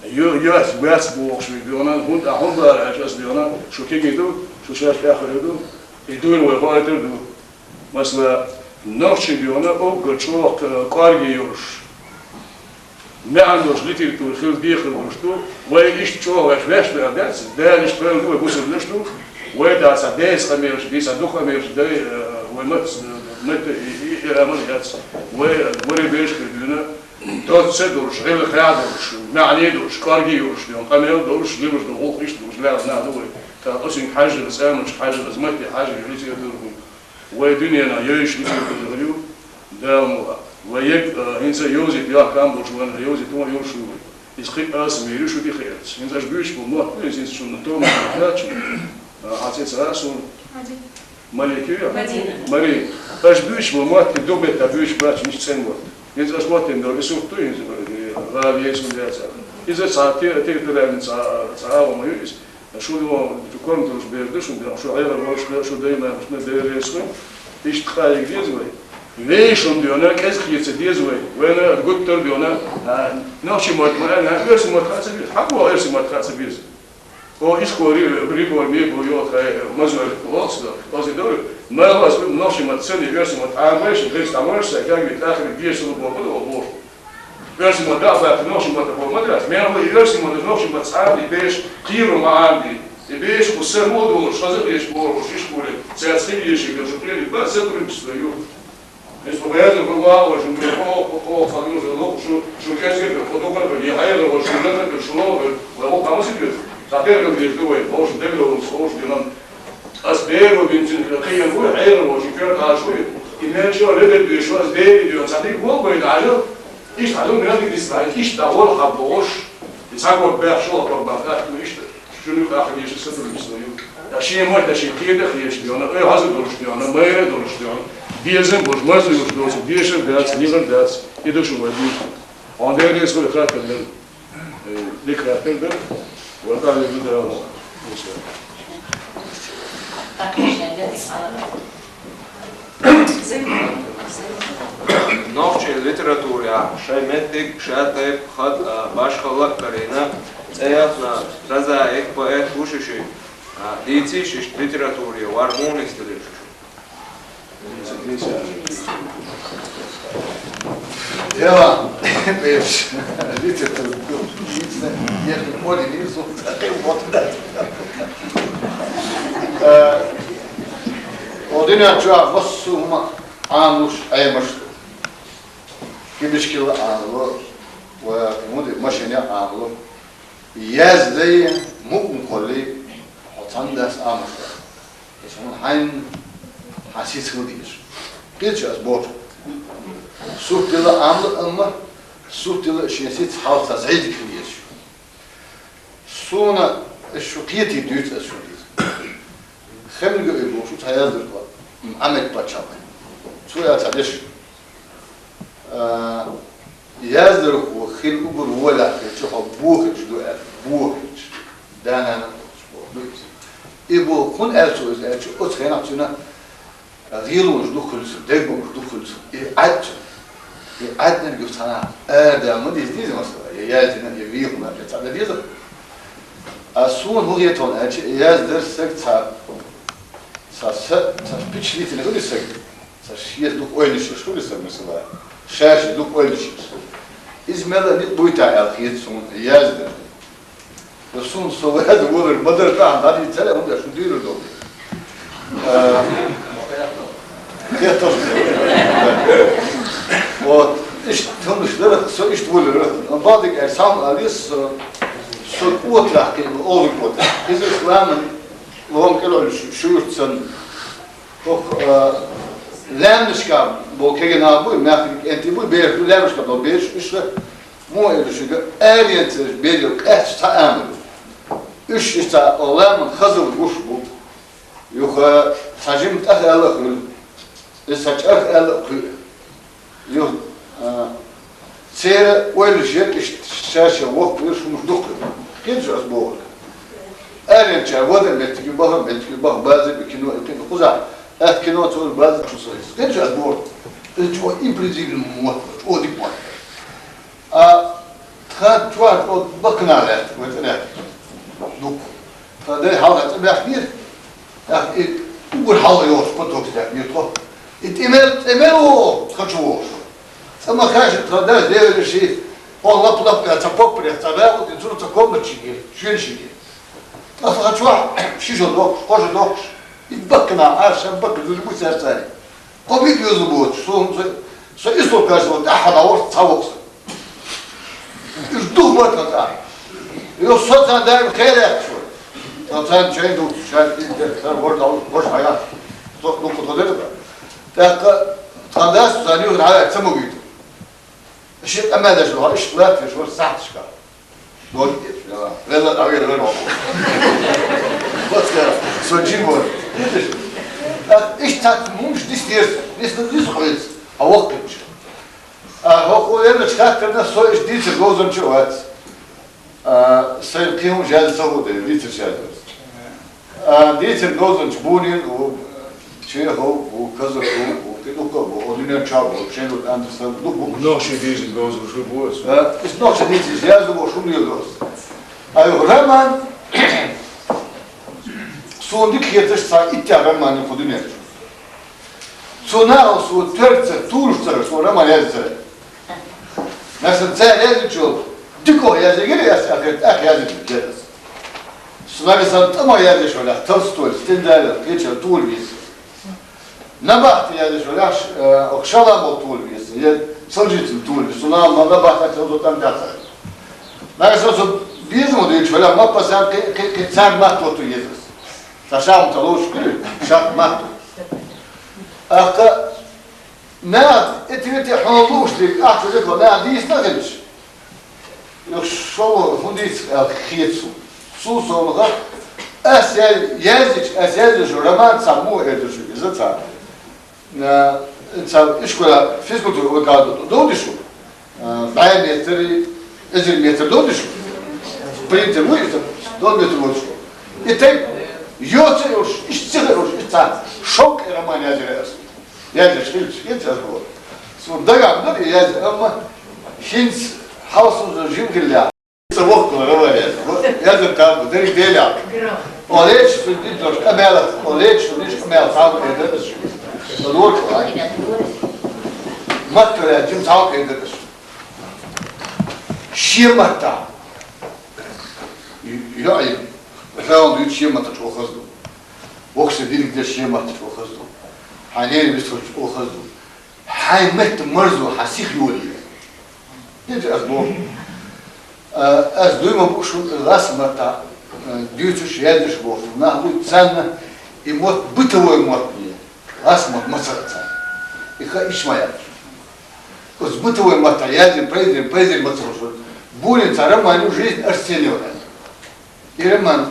Йо-, йоц, вац бохуш вай дуьхьа, хӀунда, а хӀунда бара аьлча аса дуьхьа, шу кегий ду, шу шаьш тӀаьххьара ду, и дуьйна вай хоуьйтур ду. Масала, нохчий дуьхьа уггар чӀогӀа кӀорге йолуш, маьӀна долуш литература хила дехар долуш ду, вай иштта чӀогӀа ваьш ваьш бер дац, Дала иштта вайна ду, вай бусурнаш ду, вай да ца деза къамелаш, ди ца дукха къамелаш, дай, э, вай мац, э, мат, и, и, и амал яц, вай, э, варе беш хир дуьйна, доцца долуш, гӀиллакхехь долуш, маьӀне долуш, кӀорге йолуш, дуьйна, къамел долуш, лилуш ду, гӀуллакх иштта долуш, лаьа нах ду вай. Та оцинга хьаьжжина, цӀаьманаш хьаьжжина, маттехь хьаьжжина, литература ду. Вай дуьненахь йойуш литература ю, Дала мукъ лахь. Вай егг, а, хӀинца а йовзийта йохкам болуш вайна, йовзийта ма йолуш ву вай. Иза кхин а аса мийра ю шу тӀехиъарца. ХӀинца аша буьйцуш болу мотт бу, иза хӀинца шуна тома хаттача. А, хьан цӀе ца а суна? Мадина. Малик ю я? Мадина. Марин. Аша буьйцуш болу мотт, и ду бетта буьйцуш бац, мича цӀен мотт. ХӀинца аша моттина долу и сурт ду, хӀинца, э, гӀала еза хӀума яцара. Иза цхьа те-, территориальный цхьа, цхьа агӀо ма ю иза. Шу ю, шу корматаллаш бер ду, шу, шу Ӏехар волуш, шу даймахкаш, дай реза хуьлда. Иштта къахьега деза вай. Вешан доьна, кӀезиг хьеца деза вай, вайна гуттар а доьна, а, нохчий мотт ма аьнна, оьрсий мотт хаа ца беза. Хьан боху оьрсий мотт хаа ца беза? О, ишкори, ригор, мегор, йохай, мазор, оцу, оцу дора. Ма ас нохчий мотт ца де, оьрсий мотт Ӏамбайша, дерс дӀамарша, кагий тӀаккха гешсала боху, боху. Оьрсий мотт дӀа а баьхкина, нохчий мотт боху ма дац. Мел вай оьрсий мотт, нохчий мотт цхьа а беш, кхийра ма Ӏамаде. И беш, кху са мо долуш, хаза беш бохуш, ишкори, цаьрца хила еший, гар шу кхерий, ба, ца туьмсуш ю. Иза хӀун яздина хӀума ваха вай, шун бен хӀо, хӀо, хӀо, ца дуьйцу, лукъ шу, шу кӀезиг хир, хӀо дукхар хир, я хьайгара вай, шу лакхара хир, шу логӀа хир, вай хӀо кхамма ца хир. Ца хир хир ду вай, хӀо шу дегара вай, хӀо шу динан. Ас беро бинцин хир, кхийна вуй, хьайгара вай, шу кер кхаш вуй. И мел чо ледер дуьйш, ас бери дуьйна, ца диг вол вай, дажа. Иштта хьадо мел диг дисна, иштта вол хьаб бохуш. И ца гор баьхча, шо гор баьхча, иштта. Шуна юкъахь хила еза сатур бисла ю. Ткъа шен мотт, ткъа шен кхетам а хеташ доьна, ой, хаза долуш доьна, майра долуш доьна, безам болуш, маза йолуш доцург дешар дац, нигӀар дац, и ду шу вай дийша. Хьуна дерриг а хаттар дара, э, дика хаттар дара, вай къале ду дала. Нохчийн литературехь шайн меттиг, шатайпа, хатӀа, башхалла а карийна, цӀе яхна прозаик, поэт ву шу шиъ, а, дийцийша иштта литературе вар муха нисделира шу? Дела, беш, литература, дийцина, ехни моди низу, такой вот. Э, о дуьнен чохь массо а хӀума Ӏамалуш, Ӏемаш ду. Кибишкила Ӏамало, ва муди машина Ӏамало. Яздай, мукъам кхоллий, хьо цхьанна дас Ӏамаш ду. Иза хьуна хьайн, хьан сица хила дезаш. Кхеча ас боху. Сурт дила Ӏамал, амма сурт дила шен сица хьал ца зӀийдиг хила езаш. Суна шу кхетий дуьйцу ас шу дийца. Хемниг а бохуш, цхьа яздархо, Мухьаммед паччахь вайн. Цо яц хьан деш. А, яздархо хила угар волахь хилча, хьо бохуьйтуш ду аьлла, бохуьйтуш. Да-нана бохуш, боху ду иза. И боху, хӀунда аьлла цо иза аьлча, оцу хенахь цуьнан гӀийлонаш дукха хуьлу цуьнан, дегномаш дукха хуьлу цуьнан. И Ӏад цуьнан. И Ӏаднарг юха цхьанахь арадала ма деза, деза масала, я яздина, я вехна, я цхьа дан деза. А суна хӀун хетон аьлча, яздар саг цхьа, цхьа са, цхьа впечатлительный хуьлу саг. Ца шеца дукха ойланаш еш хуьлу сан, масала, шаьш дукха ойланаш еш. Иза мелла а ницкъ буй-те аьлла хета суна яздар. Ткъа суна со ваьзна волура ма дара тахьа, дӀадийцара, хӀунда аьлча шу дийр ду. А, хеташ. Вот. Иштта хӀуманаш дара, со иштта волура. Бадик аьлла, сам алис, со, со кӀотарахь кхиъна, олу кӀотарахь. Иза ламан, лом кӀелхьуьлуш шу юрт санна. ХӀокху, а, лаьмнашка болу кегий нах буй, маьхкиг кӀентий буй, бераш ду, лаьмнашка болу бераш, уьш муха элира шуьга, аренцераш бер йолу къаьсташ цхьа амал ю. Уьш иштта цхьа ламан хазалла гуш бу. Юха цхьа жима тӀах аьлла а хуьлу, иза цхьа чӀарх аьлла а кхуьу. Юха, а, церан ойланаш яра иштта, ша-ша воккхавеш хӀумаш дукха. Хезаш ас бохург. Аренчара вада меттиг ю, баха меттиг ю, баха базар ю, кино ю, кино кхузахь. Аьтта кино ца вара базар шу со иза. Хезаш ас бохург. Иза чӀогӀа импрезивный мотт, чӀогӀа дика мотт. А тхан чохь тхо баккхана лаьтта, вай цӀа лаьтта. Дукха. Тхан дай хьалха цӀа баьхкира. ТӀаккха и уггар хьалха йолуш потокс даьккхира тхо. И тӀе мел, тӀе мел вогӀу, тхан чу вогӀуш. ЦӀа ма хаьа, тхан дас девлира ши, хьо лап-лап цхьа поппарех цхьа ваьгӀу, и цунна цхьа комнатчиге, шен шиге. Ткъа тхан чохь ши жо доккхуш, кхо жо доккхуш. И баккхана Ӏаш, ша баккхана зуьжа бу цаьрца. Кхо биг юзу боцуш, со, со, со исло кхаьчна, тӀаьхьа дӀавахара цхьа воккха. Уьш дукха бара тхан тӀехь. Йо, со царна даим кхел яьккхича. Тхан царна чай ду, шаьш иза дерг, цара вара дӀа, ваша хьаят. Со дукха тхо дерг. ТӀаккха тхан дас царна юха хьаят ца магуьйту. Шен къамел деш вара, иштта латташ вара сахьташка. Дон тӀе, велла, велла, велла. Вот я, со джин вара. Видишь? ТӀаккха иштта цхьацца хӀумаш дис деза, дис, дис хьоьца. А воккхача. А хӀокхо ерригачу хаттарна со иштта дийцар говзанча а вац. А, сайн кхин хӀумнаш яздина ца хӀу дара, дийцар шаьш вац. А, дийцар говзанча Бунин ву, Чехов бу, Казаков бу, кхы дукха бу, о дунен чӀоагӀа бу, Шенут Андерсон, дукха бу. Нохчий дийзина дозуш бу аса. Э, из нохчий дийзина язду бу, шун йоду аса. Ай, роман, сона дика хеташ цхьа итт роман я кху дунен чу. Цу нахал со тӀоьрца, тулуш цара, со роман яздаьр. Масала, цар яздаьчул дикагӀа язъяьр, ас ахир тӀаккха язъяьр. Со, масала, тӀама язъеш валахь, Толстой, Стендаль, кхечар тулу веза. Набахта язъеш валахь, э, ох, Шаламов тулу веза, е Солженицын тулу веза. Со нахал ма Набахта тӀа зо тӀам дац. Масала, со безам дуьйцуш валахь, Мопассант кхы, кхы, кхы царна матто ту еза. Ца шахмат лош кхы, шахмат. Ахка, нах, эти вети хьона луш дик, ахка дик, нах дийсна хилча. Юх шо хӀун дийца аьлла хета су. Су сонга, ас я-, язъяьча, ас язъяьча роман цхьа муха эрдуш иза цхьа. Э, цхьа ишкола физкультура урока додуш ву. Э, бӀаь метр, эзар метр додуш ву. Принтер ву иза, дод метр водуш ву. И тайп, йоца йолуш, иштта цига йолуш, иштта цхьа шовкъе роман язъяьр аса. Язъяьр хилча, хилча аса ву. Суна дагахь ма дар и язъяьр, амма хӀинца хьалсунза жим хилла. Ца воккхал роман язъяьр. Язъяр кхаба, дерриг Делахь. О лечу шу диддош къамелах, о лечу шу ниш къамелах хьалха хӀейдар аса шу. Со лору ай. Матта ваьлла жим хьалха хӀейдар аса шу. Шен матта. Ю-, ю-, ай, хьалха дуьйцу шен матта чӀогӀа хаза ду. Воксу диниг деш шен матта чӀогӀа хаза ду. Хьан нервис чӀогӀа хаза ду. Хьайн метта марзо хьан сих йолийла. Хьинца ас боху. А, ас дуй ма бу шун гӀас матта, а, дуьйцуш, яздеш боху. Нах дуй царна и мотт бытовой мотт не. ГӀас мотт ма ца царна. И ха иш ма яц. Оцу бытовой матта яздина, поэзия, поэзия ма ца хуьлуш. Бунин цара ма ю жизнь Арсеньева. И роман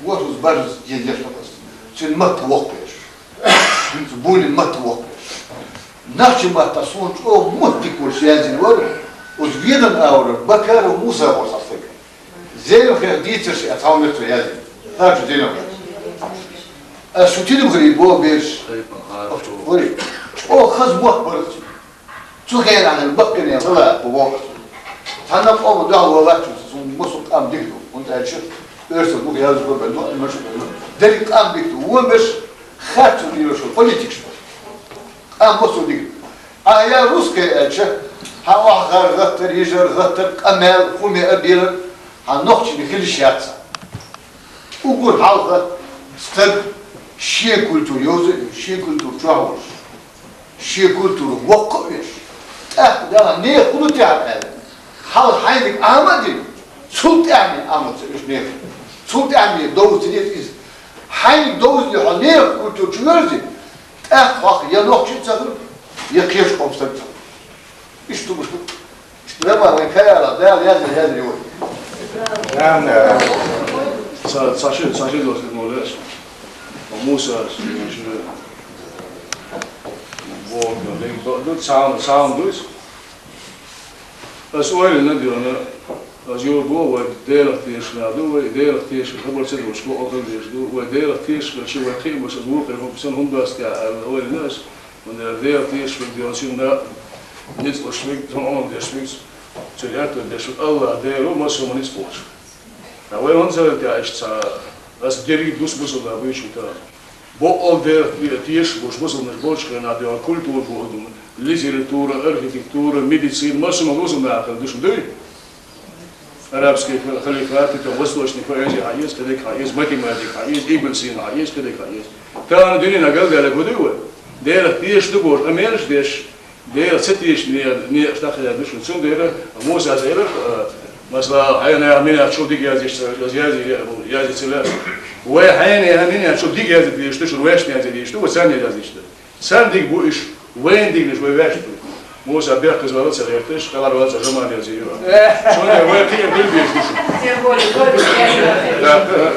вот уз бажас дезеш ву ас. Цуьнан матта воккхавеш. Цу Бунин матта воккхавеш. Нахчи матта суна чӀогӀа мотт дика волуш яздина вара. Уз ведан аура Бакаров Муса боху стаг. Зеленхех дийцарш а цхьа метта яздина. Харчу Зеленхех. Ас шу тидам хилий боху бераш. Ой, чӀогӀа хаза мотт бара цуьнан. Цу хенахь баккхийне хила бу воккху. Цхьанна къоман дуьхьал валлаччунца суна масул къам дика ду, хӀунда аьлча оьрсийн дукха яздеш бу бен ду, и маша бен ду. Дерриг къам дика ду, вон берш харцо дийраш ву, политикаш бу. Къам масул дика ду. А я русский аьлча, хьан охьагӀар гӀаттар, йижар гӀаттар, къамел, хӀума а бийрар, хьан нохчийн хилиш яц. Уггар хьалха стаг шен культура йовза а йовза, шен культура чохь волуш. Шен культура воккха а веш, тӀаккха дагахь нехан хӀун ду техьа аьлла, хьалха хьайниг Ӏама а дина, цул тӀаьхьа Ӏама ца веш нехан. Цул тӀаьхьа довза ца деза иза. Хьайниг довза хьо нехан культура чу верзина, тӀаккха хьох я нохчи ца хуьлу, я кхечу къоман стаг ца хуьлу. Иштта хӀумаш ду. Роман вайн кхаялахь, Дала язъян язъян ю вай. Ца, ца ши, ца ши дош ма леш. Муса, ши, боху, ду, цхьана, цхьана дуьйцу. Ас ойла ца дина, ас юха боху, вай Делах тешаш ду, вай Делах тешаш, хабар ца долуш, боху, хабар деш ду, вай Делах тешаш, ши вай кхиамаш, ас вукхе, хӀун сан хӀума дац тӀехь, ойла ца дина ас. ХӀунда аьлча Делах тешаш верг, дела цуьнан да, ницкъ луш верг, цунна Ӏуналла деш верг, цуьнан аьтто деш верг, АллахӀ Дела ву, массо а ницкъ луш. Ткъа вай хӀунда ца вара тӀехь иштта цхьа, ас дерриг дус бусалба буьйцуш ву тахана. Баккъал Делах тешаш болуш бусалбанаш болчу хенахь дуьхьал культура боху, литература, архитектура, медицина, массо а бусалба нахана дуьйцуш ма дуй? Арабский халифат, это восточный поэзия хьаэца, кхидерг хьаэца, математика хьаэца, Ибн Сина хьаэца, кхидерг хьаэца. Тахана дуьненахь галдаьлларг хӀун ду вай? Делах тешаш ду бохуш, къамелаш деш, Делах ца тешаш не-, некъаш дӀакхаьчна ду шуна. Цундела Муса элира, а, масала, хьенех, минех чул дика яздеш ца, яз-, яз-, яздеш ца лаьа. Вай хьенех, минех чул дика яздеш ду шуна, ваьшна яздеш ду, вай царна яздеш ду. Царна дика бу уьш, вайна диканаш вай ваьшна ду. Муса бехказа вала ца гӀерташ, кхалхар вала ца жаман язйо. Цундела вай кхиар хила безаш ду шуна. Тем более, да, да,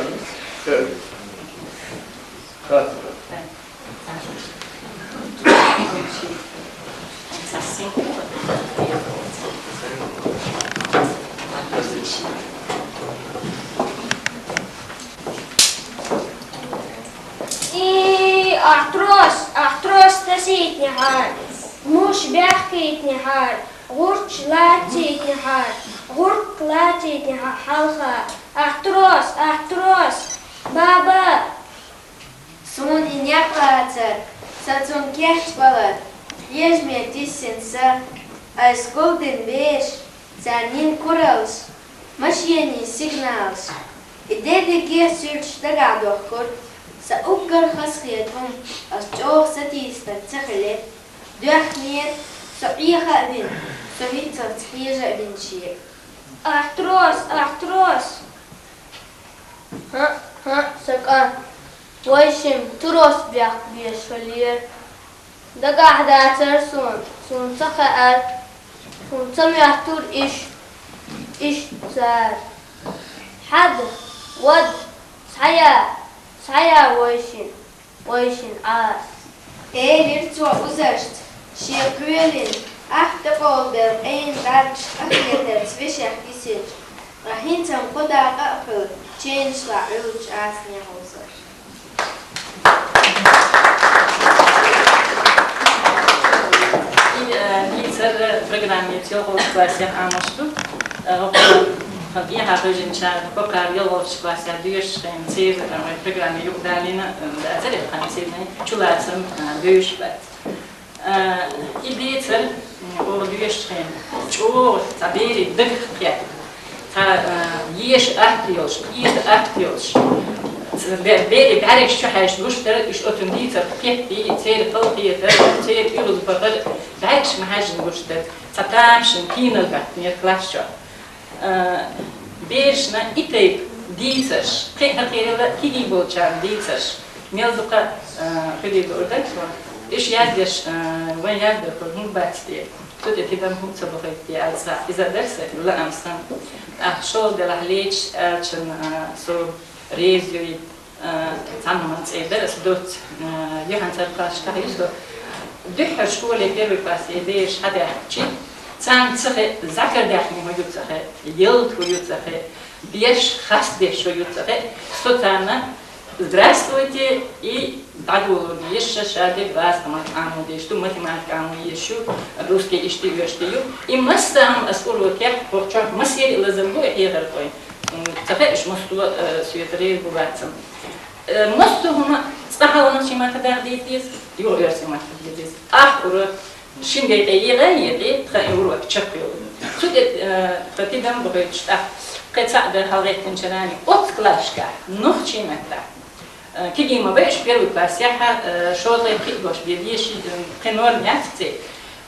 да. И артроз, Сийтнехьа, муш баьхкийтнехьа, гӀурч лацийтнехьа, гӀурк лацийтнехьа хьалха. Ахь трос, ахь трос, баба! Суна и некъ лацар, са цунна кечбалар, хьежа меттиссина са, айса гулдина бераш, царна йина кураллаш, машенийн сигналаш. И дерриге суьрташ дагахь дохкура, сан уггар хазахета хӀума, ас чӀогӀа сатийсинарг ца хилира. Доьхнера, со Ӏеха а вина, со хӀинццалц хьежа а вина шега. Ахь трос, ахь трос! ХӀаъ, хӀаъ, сан кӀант, вайшимма трос бехк безаш хилира. Дагахь дацара суна, суна ца хаьара, суна ца моьттура иштта, иштта цара. Хьада, вада, схьая, схьая вайшимма, вайшимма Ӏа. Элира цо узаршца, шен кхоьлина, ахь тӀекъовлабелла къена даргаш къахетарца вешех висинчу, ткъа хӀинца-м кхо дакъа а хуьлу, ченаш лахь Ӏуьллучу асане хьовсуш. И, э, дийцар программица йолхалгӀачу классехь Ӏамош ду. Э, хӀокху тхан тӀехьа хевшинчарна, хӀокхара йолхалгӀачу классехь доьшучу хенахь церан, э, вайн программе юкъадалийна, э, дацара, тхан церан чулацам, э, бевзаш бац. А, и дийцар, м, оха доьшучу хенахь, чӀогӀа цхьа берийн дагах кхетта. Цхьа, а, еша атта йолуш, кхета атта йолуш. Ц-, бе-, берийн бӀаьргаш чу хьаьжча гуш дара, уьш оцунна дийцар кхетта, и церан халахетар, церан уьгӀазбахар, бӀаьргаш ма хьаьжжина гуш дара. Цхьа тамашийна, кхетам баьхкинера класс чохь. А, берашна и тайпа дийцарш, кхин а хьакхийралла кегий болчарна дийцарш, мел дукха, а, хуьлий луур дара цо. Уьш яздеш, а, вайн яздархой хӀунда бац те? Цу тӀе тидам хӀунда ца бахийта те аьлла, цхьа иза дара сан лаам санна. ТӀаккха шолгӀа делахь лечаш аьллачунна, а, со реза юй. Э, цхьамма цӀе дара ас доцца, э, юьхьанцара классашкахь ю со. Дуьххьара школе первый классе бераш хьадаьхкичи, царна ца хи-, зӀакар даьхни хӀун ю ца хи, ялта хӀун ю ца хи, беш, хас беш хӀун ю ца хи, со царна «Здравствуйте» и дӀадоло дезаш, ша дерг гӀазкхаман Ӏамо дезаш ду, математика Ӏамо езаш ю, русский иштта оьшуш ю. И массарна ас урокехь, хӀокху чохь массеран а лазар бу и хьехархой. М, ца хаьа, уьш массо а, э, соьца реза бу бац-м. Э, массо а хӀума цкъа хьалха нохчийн маттахь дийца деза, юха оьрсийн маттахь дийца деза. Ахь урок шина декъе егӀа а егӀи, тхан и урок чекхйолу. Цу тӀе, э, тхан тидам бахийтуш тӀаккха, кхин цхьаъ дан хьалагӀеттинчарна оццу классашкахь нохчийн маттахь. Э, кегий ма бай уьш первый классехь, э, шолгӀа, кхин а дош бен дезаш, э, кхин норма яц церан.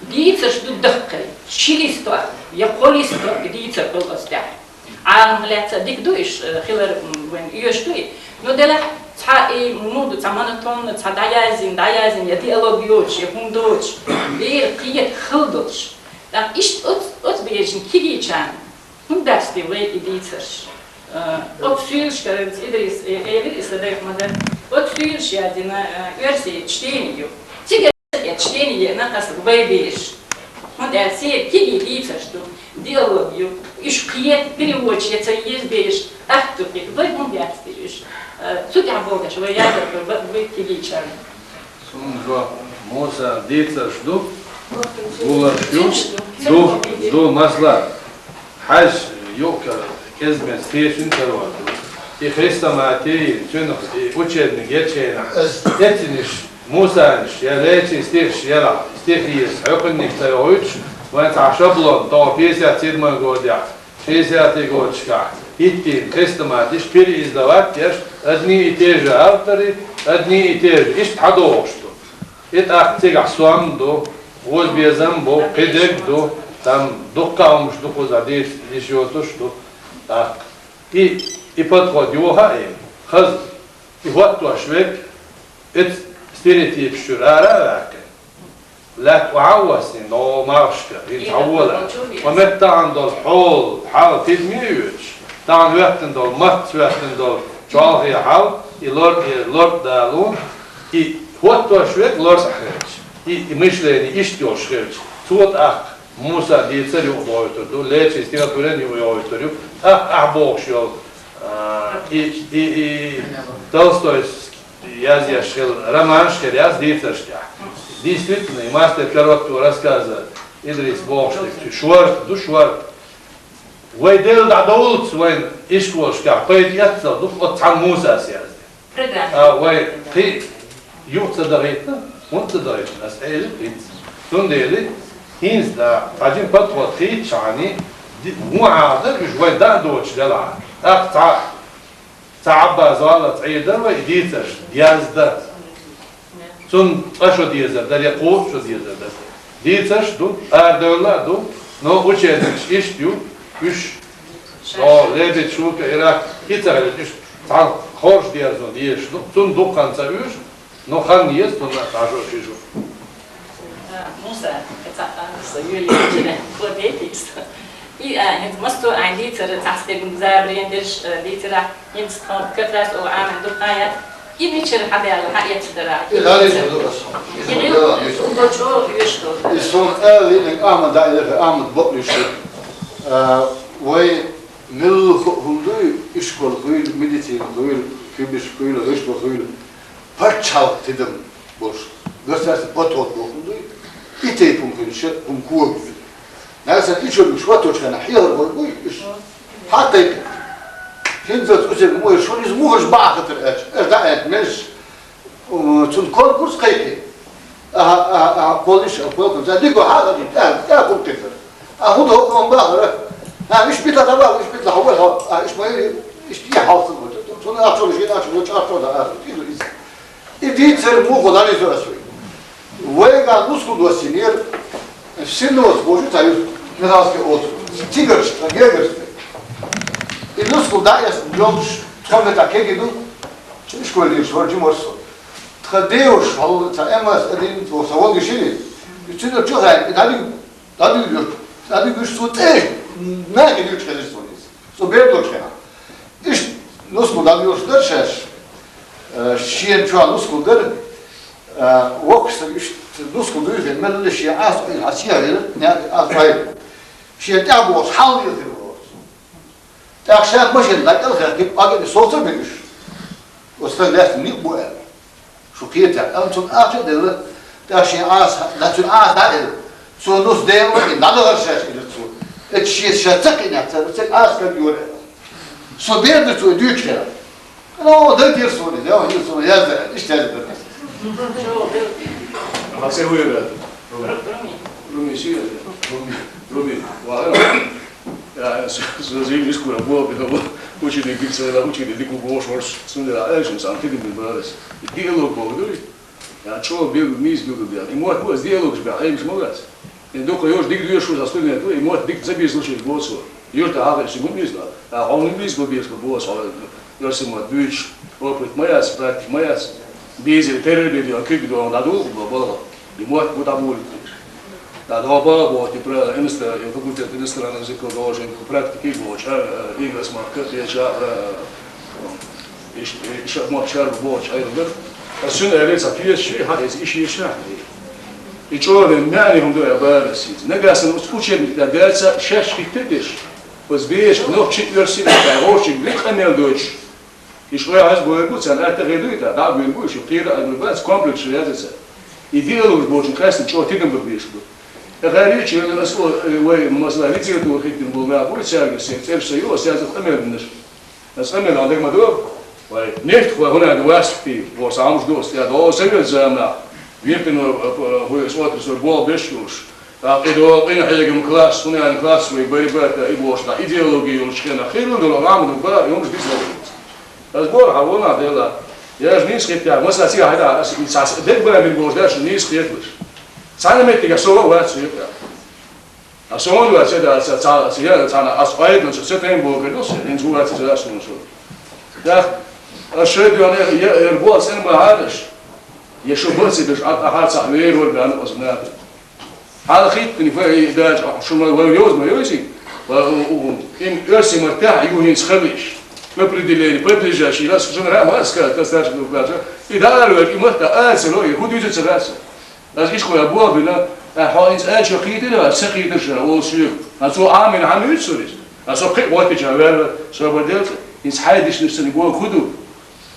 Дийцарш ду даккхий, ши листок я кхо листок дийцар хуьлу оцу тӀехь. Ӏалам лаьцна дика ду уьш, э, хилар, м, вайн оьшуш ду и. Ну, делахь, цхьа и муха ду, цхьа монотонно, цхьа дӀаяздина, дӀаяздина, я диалог йоцуш, я хӀума доцуш, бер кхета хала долуш. ТӀаккха иштта оц-, оцу берашна кегийчарна хӀунда дац те вай и дийцарш? Э, оцу суьйлашкара Идрис, э, элира и сан дайх ма-дарра. Оцу суьйлаша яздина, э, оьрсийн чтение ю. Цига Э, чтение еана аса вай бераш. ХӀунда аьлча церан кегий дийцарш ду, диалог ю. Уьш кхета, переводчик я ца еза бераш, атта ду кхета. Вай хӀунда яц те уьш? Э, цу тӀехь бохуш, вай яздархой бан а бу кегийчарна. Суна жоп, Муса, дийцарш ду, гуларш ю, ду, ду, масала. Хьаьжа, юкъа кӀезмец тешина карор ду. И хрестоматий, цуьнах и учебник ечу хенахь, эцнаш, Мусанаш, я лечийн стихаш, я стихи хьоькхунниг ца йохуьйтуш, вайн цхьа шаблон, тӀо пятьдесят седьмой годехь, шестидесятый годашкахь, хӀиттийна хрестоматиш переиздавать еш, одни и те же авторы, одни и те же, иштта хьадогӀуш ду. И тӀаккха цигахь сом ду, озабезам бу, кхидерг ду, там дуккха а хӀумаш ду кхузахь дийца йиш йоцуш ду. ТӀаккха и, и подход йохьа а, и хаза, и хӀоттош верг, эцу стереотипаш чуьра ара а ваьккхина. Лаьтта охьа а воссийна, догӀу мархашка, хӀинца хьан волахь. Ткъа меттахь тахана долу хьол, хьал тидаме а оьцуш, тахана хӀоьттина долу, матца хӀоьттина долу, чолхе хьал, и лор-, и лорд далун, и хӀоттош верг лорсахь хилча, и, и мышление иштта йолуш хилча, цо тӀаккха Муса дийцар юкъа бохуьйтур ду, лечийн стихотворение юкъа йохуьйтур ю, тӀаккха ахь бохуш йолу, а, и, и, и Толстойс Язъеш хила романаш хир яц дийцарш тӀехь. Действительно, и мастер короткого рассказа Идрис бохуш дерг шорта ду, шорта. Вай Делла дӀадовллалц вайн ишколашкахь пайда эццал ду оцу цхьана Мусас язде. Программа. А вай кхин юха ца дахийта, хӀунда ца дахийта, ас Ӏели хӀинца. Цундела хӀинца да, хьажин подход хийцчахьана, ди-, вон Ӏаха уьш вай даа доцуш делахь. ТӀаккха цхьа, цхьа Ӏаббас валлалц Ӏийр дара вай и дийцарш, язда. Цунна цкъа шо дезар дара, я кхузткъа шо дезар дара. Дийцарш ду, арадевлла а ду, но учебникаш иштта ю, уьш, о, Лебедь, Шука, Ирак, хи ца хилира, уьш цхьана хоржу дерзо дезаш ду, цунна дукха хан ца уьйжу, но хан еза, цунна а цхьа шо ши шу. А, Муса, кхин цхьа а, со юьллича, кхо дейтийса. И, а, хӀинца массо а айн дийцар, цхьацца дерг забарен дерш, а, дийцарахь, хӀинца тхо как раз оха Ӏамин дукха яц. И мичара хьабаьлла, хьаэцна дара? И ларийна ду аса. И ларийна ду. Ду чӀогӀа оьшуш ду. И суна ала виъниг Ахьмада элира, Ахьмад бакъ луьйш ду. А, вай мелла хӀу-, хӀума дуй, ишкол хуьйла, медицина хуьйла, куьбиш хуьйла, гӀишло хуьйла. Пачхьалкх тидам болуш, государственный подход боху дуй, и тайпа хӀума хилча, хӀума когахуьйту. Нагахь санна и чуьра уьш хӀотточу хенахь, хьехар бой буй уьш? Хьакхайкхи. ХӀинцалц уьсерг ма вай, шуна иза мухаш бахьа хатар аьлча, аш дӀа аьлла мелаш, цунна конкурс кхайкхи. Аха, аха, аха, кхоллиш, аха, кхоллиш, за, дика хьагӀа, тӀа, тӀа хӀума кхетар. А хӀун ду хӀокху ма бахара? А, уьш пита хьава, уьш пита хьава, а, уьш ма йири, уьш тӀе хьалса ма ду. Цунна а чуьра шен а чуьра чӀарчо да, а, иза. И дийцар муха ларийна ду ас вай. Вайга нускал доссинера, Синоз бохуш цхьа ю, Михайловский остров. Тигарш, тхан гегарш. И нускал дӀаэцна лоьмуш, тхо метта кеги ду, чу школе лелаш вара жимар со. Тхан деваш, хьал, цхьа М С один, со Волга шире. И цуьнан чу хаьа, и дӀадуьйгу, дӀадуьйгуш, дӀадуьйгуш, цо тӀе, нахе дуьйцуш хезира суна иза. Со бер долчу хенахь. Иштта нускал дӀадоьлхуш дара шаьш, э, шена чохь нускал дара, э, воккхачу стага иштта нускал дуьйхина, мелла шен Ӏаса Ӏуьйра, хьан сехьа вира, нехь Ӏаса Ӏуьйра. Шен тӀаьхьа бохуш, хьал лехира бохуш. ТӀаккха ша машина дӀакӀелхаьхкина, пакъина совцар бина уьш. Оцу стага лаьцна ницкъ бу аьлла. Шу кхетахь, амма цунна ахча а делла, тӀаккха шен Ӏаса, дан цуьнан Ӏаса дӀа а элла. Цо нус дела ван и дӀадахар шаьш, элира цо. Эцу шен ша ца кхиънехь, цара ца Ӏаса каг йора аьлла. Со бер ду цо дуьйцуш хенахь. Ну, дай тера суна, я, я, суна, я, я, иштта яздара. Хьан цӀе хӀун яра? Руми. Руми ши яра? Руми. Руми. Вахара. Я, со, со зим искура бо, бо, ученик бик цела, ученик дик бо, шорш, сунда, ай, шум сан, кидим бил барас. Диалог бо, дуй? Я, чо бил, миз бил бил. И мотт бо, диалог бил, ай, миш могац. И дукха йош дик дуьйш шу за студент, и мотт дик за бизнес ши бо со. Юрта хьалха ши гум бизнес, а хьо мин бизнес бо, бизнес бо, со. Йосима дуьйцуш, опыт ма яц, практика ма яц. Безе, терра бе, куьг дон, дӀадугӀу бо, балха. И мотт бу дӀабуьйлуш. ДӀадоба боху, про иностран-, факультет иностранных языков должен, практики боху, а, а, игас ма кхетча, а, иш-, иш-, ма чар боху, а, ир дар. А сюн аьлла, ца пьес ши, хьан эца иш еш, а. И чӀогӀа маьӀне хӀума ду, а, бара сиз. Нагахь санна оцу учебник тӀе даьлча, шаьш хӀиттадеш. Оцу беш, нохчи оьрсийн, вовчи, къамел дойтуш. Иш вай хьаьжа бу, царна атта хир дуй, тӀа, дӀа а буьйлуш, кхера а буьйлуш, комплекс шу яза ца. И диалогаш бохучун къаьстина чӀогӀа тидам бан безаш бу. ТӀаккха речи, ас о, э, вай, масала, литература хӀиттина болу нах бу, цаьрга се, цӀераш са ю, ас яза къамел бинаш. Ас къамел хьан дага ма до, вай, нефть хӀун аьлла, васпи, бо, самуш до, ас тӀе до, совет заманахь, виртино, э, э, хӀу, ас отрасль болх беш йолуш. ТӀаккха и до къинхьегам класс, хӀун аьлла класс вай, борьба, тӀа, и бохуш, тӀа, идеология йолуш хенахь, хир ду, ламан ба, и хӀумаш дицло. Ас боху, хьан вон нах дела. Я же нийса хетта, масала, цига хьайда, ас, ас, ас дерг бан бин бохуш, даш нийса хеталаш. Цхьана меттиге со вац, со юкъа. А со вон вац, я да, ца, ца, ца, я, цхьана, ас айдун, со, со тайм боху, ну, со, хӀинца вац, ца, ас вон, со. Да, ас шайдуьйна, я, я, бо, ас эн бахьадаш. Я шу бацидаш, а, а, ца, вер, вер, ган, ас, на. Хьала хӀиттина, фа, и даьлча, шу ма вай йоза ма йойсий, ва, у, у, им оьрсийн маттахь ю хӀинца хилийш. Определение, подлежащее, раз, жен, ра, ма, ска, та, старший, ну, ка, и да, ар, и ма, та, а, ца, но, и хӀун дуьйцу ца, ца. Аз иш хуя боху бина, а, хьо хӀинца а, чо кхийтина, а, ца кхийтина, ша, ол суьйх. А цо Ӏамина хьан муьйцу суьрис? А со кхин а ваттича, вер, со ба делца, хӀинца хьайдишнаш ца, и боху хӀун ду?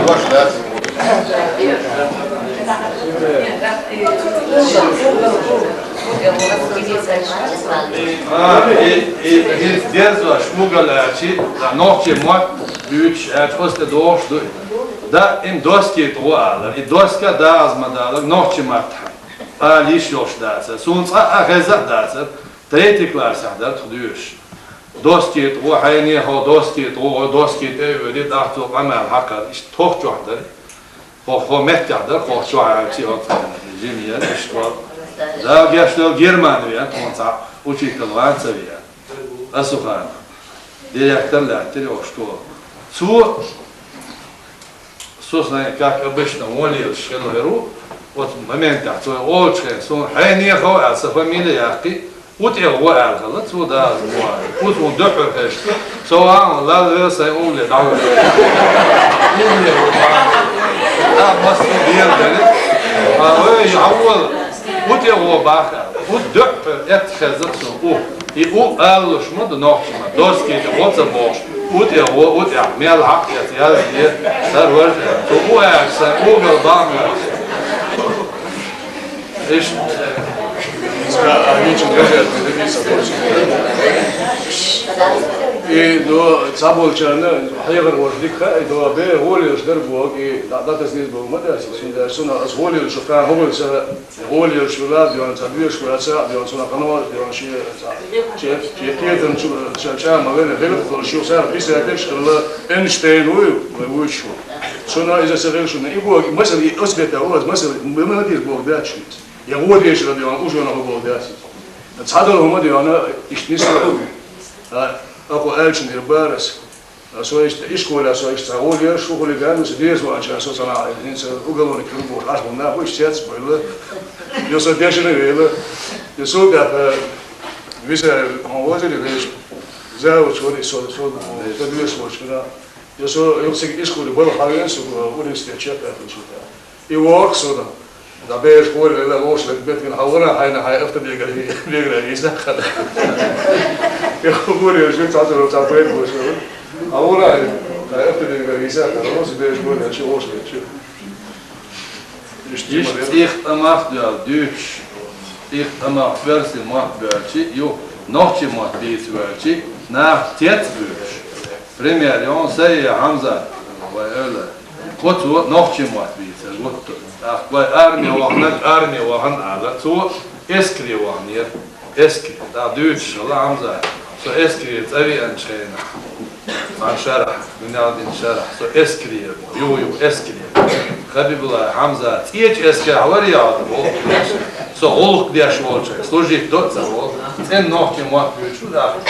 Ай, дош дац. А, и, и, и дерзош угол аьлчи, да, нохчи мотт буьйцуш аьлчи, оцу тӀе догӀуш ду и. Да, им доски тӀе гӀо алар. И доска дагӀаза ма далар, нохчи маттахь. Ала йиш йолуш дацар. Суна цкъа а хеза а дацар. Третий классехь дара тхо доьшуш. Доски тӀе гӀо, хьайне хьо доски тӀе гӀо, доски тӀе а воьдий, тӀаккха цо къамел хьакхар. Иштта тхох чохь дара. Хьо, хьо меттехь дара, хьох чохь аьлчи, хьо жима яра, иштта вара. Дала гечдойла, Герман веана, тхуна цхьа учитель ван ца веана. Асуханов, директор лаьттира оха школан. Цо, со сайн, как обычно, вон лелаш хилла хир ву, оцу моментехь цо олучу хенахь, суна хьенехо аьлла, сан фамилия яьккхи, УтӀехуо аьлла хилла, цо даза мо аьлла. Узун дуьххьара хезча, со ван лалла вела сайн улле дӀавоьду. Улле ву бан. А, массо а дела дели. А, вай, хьавола, УтӀехуо баха аьлла. У дуьххьара эцна хезна суна у. И у алалуш ма ду нохчийн маттахь, доски тӀе гӀо ца бохуш, УтӀехуо, УтӀехь, мел хьакъ эца, язде, сар варж а, цо у аьлча, сайн уггар бан моьтту. Иштта. И, ну, цхьаболчарна хьехар волуш дика хаьа, и, ну, бер гӀолаелаш дара боху, и дӀа-, дӀатасна иза боху ма дац, цундела суна аса гӀолаелаш ю, кхана хӀун хир сара. ГӀолаелаш вуьлла а доьгӀна, цхьа доьшуш вуьлла, цхьа а доьгӀна, суна къинойх а доьгӀна, шен, шен, кхетам чу, ша чӀа ма вена, хиларх долуш ю, цара писатель а хилла, Эйнштейн вуй, вай вуьйцуш ву. Суна иза ца хилла шуна, и боху, масала, и оцу бетта ву, аса масала, ма, ма дийр боху дац шуьца. Я гӀо дешар а доьгӀна, уж вана хӀу боху дац иза. Цхьадолу хӀума доьгӀна, иштта нисло хӀу. А, акху аьллачун дийр бара аса. Со иштта ишколехь, со иштта цхьа гӀолаелаш, хӀу хулиган, со деза ваьлча, со ца нахь, хӀинца уголовник хир бохуш, Ӏаш болу нах бу, иштта цец а бойла. Йо, со дешна вела. Йо, со тӀаккха, виса, хьо вазире веш, завуч вара, со, со, со доьшуш волчу хенахь. Йо, со, йо, цига ишколе балха хьавеана, со университет чекхъяьккхинчу тӀехь. И воху суна. Дан бераш гӀоле лела, лоша лерг бетгина, хьан вара хьайна хьайн автобиографи-, биографи йисна хана. И гӀоле шу цхьа цхьа цхьа бен бу шу. Хьан вара хьайн автобиографи йисна хана, лоша бераш гӀоле шу лоша лерг шу. Иштта цӀих тӀамах доьлла дуьйцуш, цӀих тӀамах оьрсийн мотт боьлча, ю нохчийн мотт бийца воьлча, нах цец а буьйлуш. Пример, йо, Саиев Хьамзат, вай ойла. Оцо нохчийн мотт бийцар гуттар. ТӀаккха вай арме ваханарг арме вахана ала, цо эскаре ваханера, эскаре. ТӀаккха дуьйцуш хилла Хьамзат, со эскаре цӀа веанчу хенахь, цхьана шарахь, дуьненна дина шарахь, со эскаре, юха-юха эскаре. Хабибулла Хьамзат, цӀечу эскарехь вара яхьа, боху, со гӀуллакх деш волчу, служить до а ца волу, цӀена нохчийн мотт буьйцуш ву, тӀаккха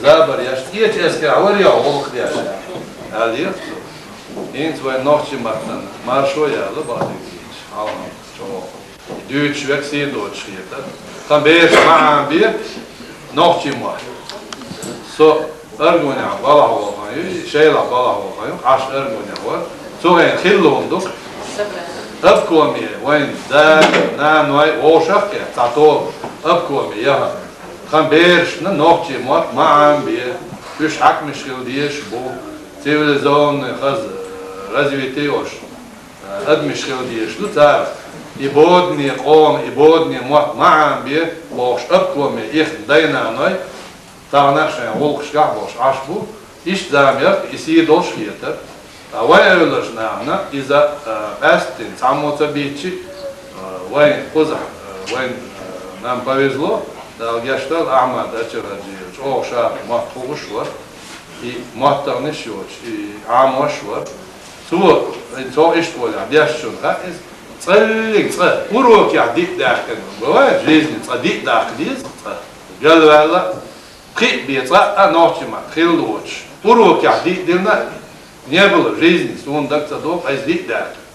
забар еш, цӀечу эскарехь вара яхьа гӀуллакх деш, аьлла, ехьа цо. ХӀинца вайн нохчийн маттана маршо яьлла бахьана дуьйцуш, хьалха чӀогӀа. Дуьйцуш верг сий доцуш хетара. Тхан бераш ма Ӏамабе нохчийн мотт. Со Аргунехь балахь волу хан ю, шайлахь балахь волу хан ю, Ӏаш Аргунехь вара. Цу хенахь хилла хӀума ду. Обкоме вайн да, наной, вовшах а кхетта, цхьа тоба обкоме яхана. Тхан берашна нохчийн мотт ма Ӏамабе, уьш хьаькамаш хила дезаш бу, цивилизованный хаза, развитый йолуш, адамаш хила дезаш ду цара. И боданийн къоман, и боданийн мотт ма Ӏамабе бохуш, обкоме ихна дай-наной, тахана а шайн гӀуллакхашкахь болуш Ӏаш бу, иштта зама яра, и сий долуш хетара. Ткъа вай эвларчу нахана иза, а, къаьсттина цхьаммо ца бийцчи, а, вайн кхузахь, а, вайн, а, нам повезло, Дала гечдойла, Ахьмад Ачахаджиев чӀогӀа ша мотт хууш вара, и моттарнаш йоцуш, и Ӏамош вара. Цо, цо ишколехь дешначунна хаьа иза, цӀаллиг цӀа урокехь диъ даьккхина. Бывает в жизни, цкъа диъ даккха деза, цкъа. Галваьлла, пхиъ бен цкъа а нохчийн мотт хилла воцуш. Урокехь диъ дина, не было в жизни, суна дага ца догӀу, айса диъ даьккхина.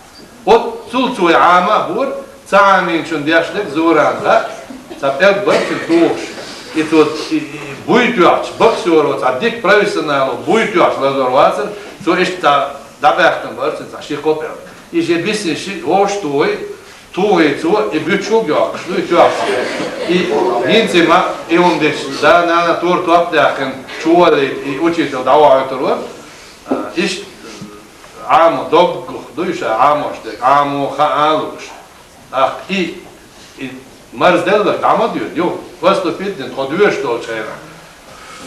Оццул цо и Ӏама а хӀора, ца Ӏамийначунна деш дерг Зуран хаьа, цхьа пӀелг бара цуьнан тухуш. И цо, и, и, буй тоьхча, боксеро цхьа дика профессионало буй тоьхча лазор вацара, цо иштта дӀабаьхкина бара цуьнан цхьа ши-кхо пӀелг. И шен биссина шиъ вовшах тухий, тухий цо, и буьтчул а йоккхуш ду, и тоьхча. И хӀинца ма, и хӀума дича, да-нана тур топ а даьккхина, чу валийта, и учитель дӀавахьуьйтур вара. А, иштта Ӏамо доггах дуй ша Ӏамош дерг, Ӏамо хаа а лууш. ТӀаккха и, и марзделларг дӀа ма доьду, юха поступить дина тхо доьшуш долчу хенахь.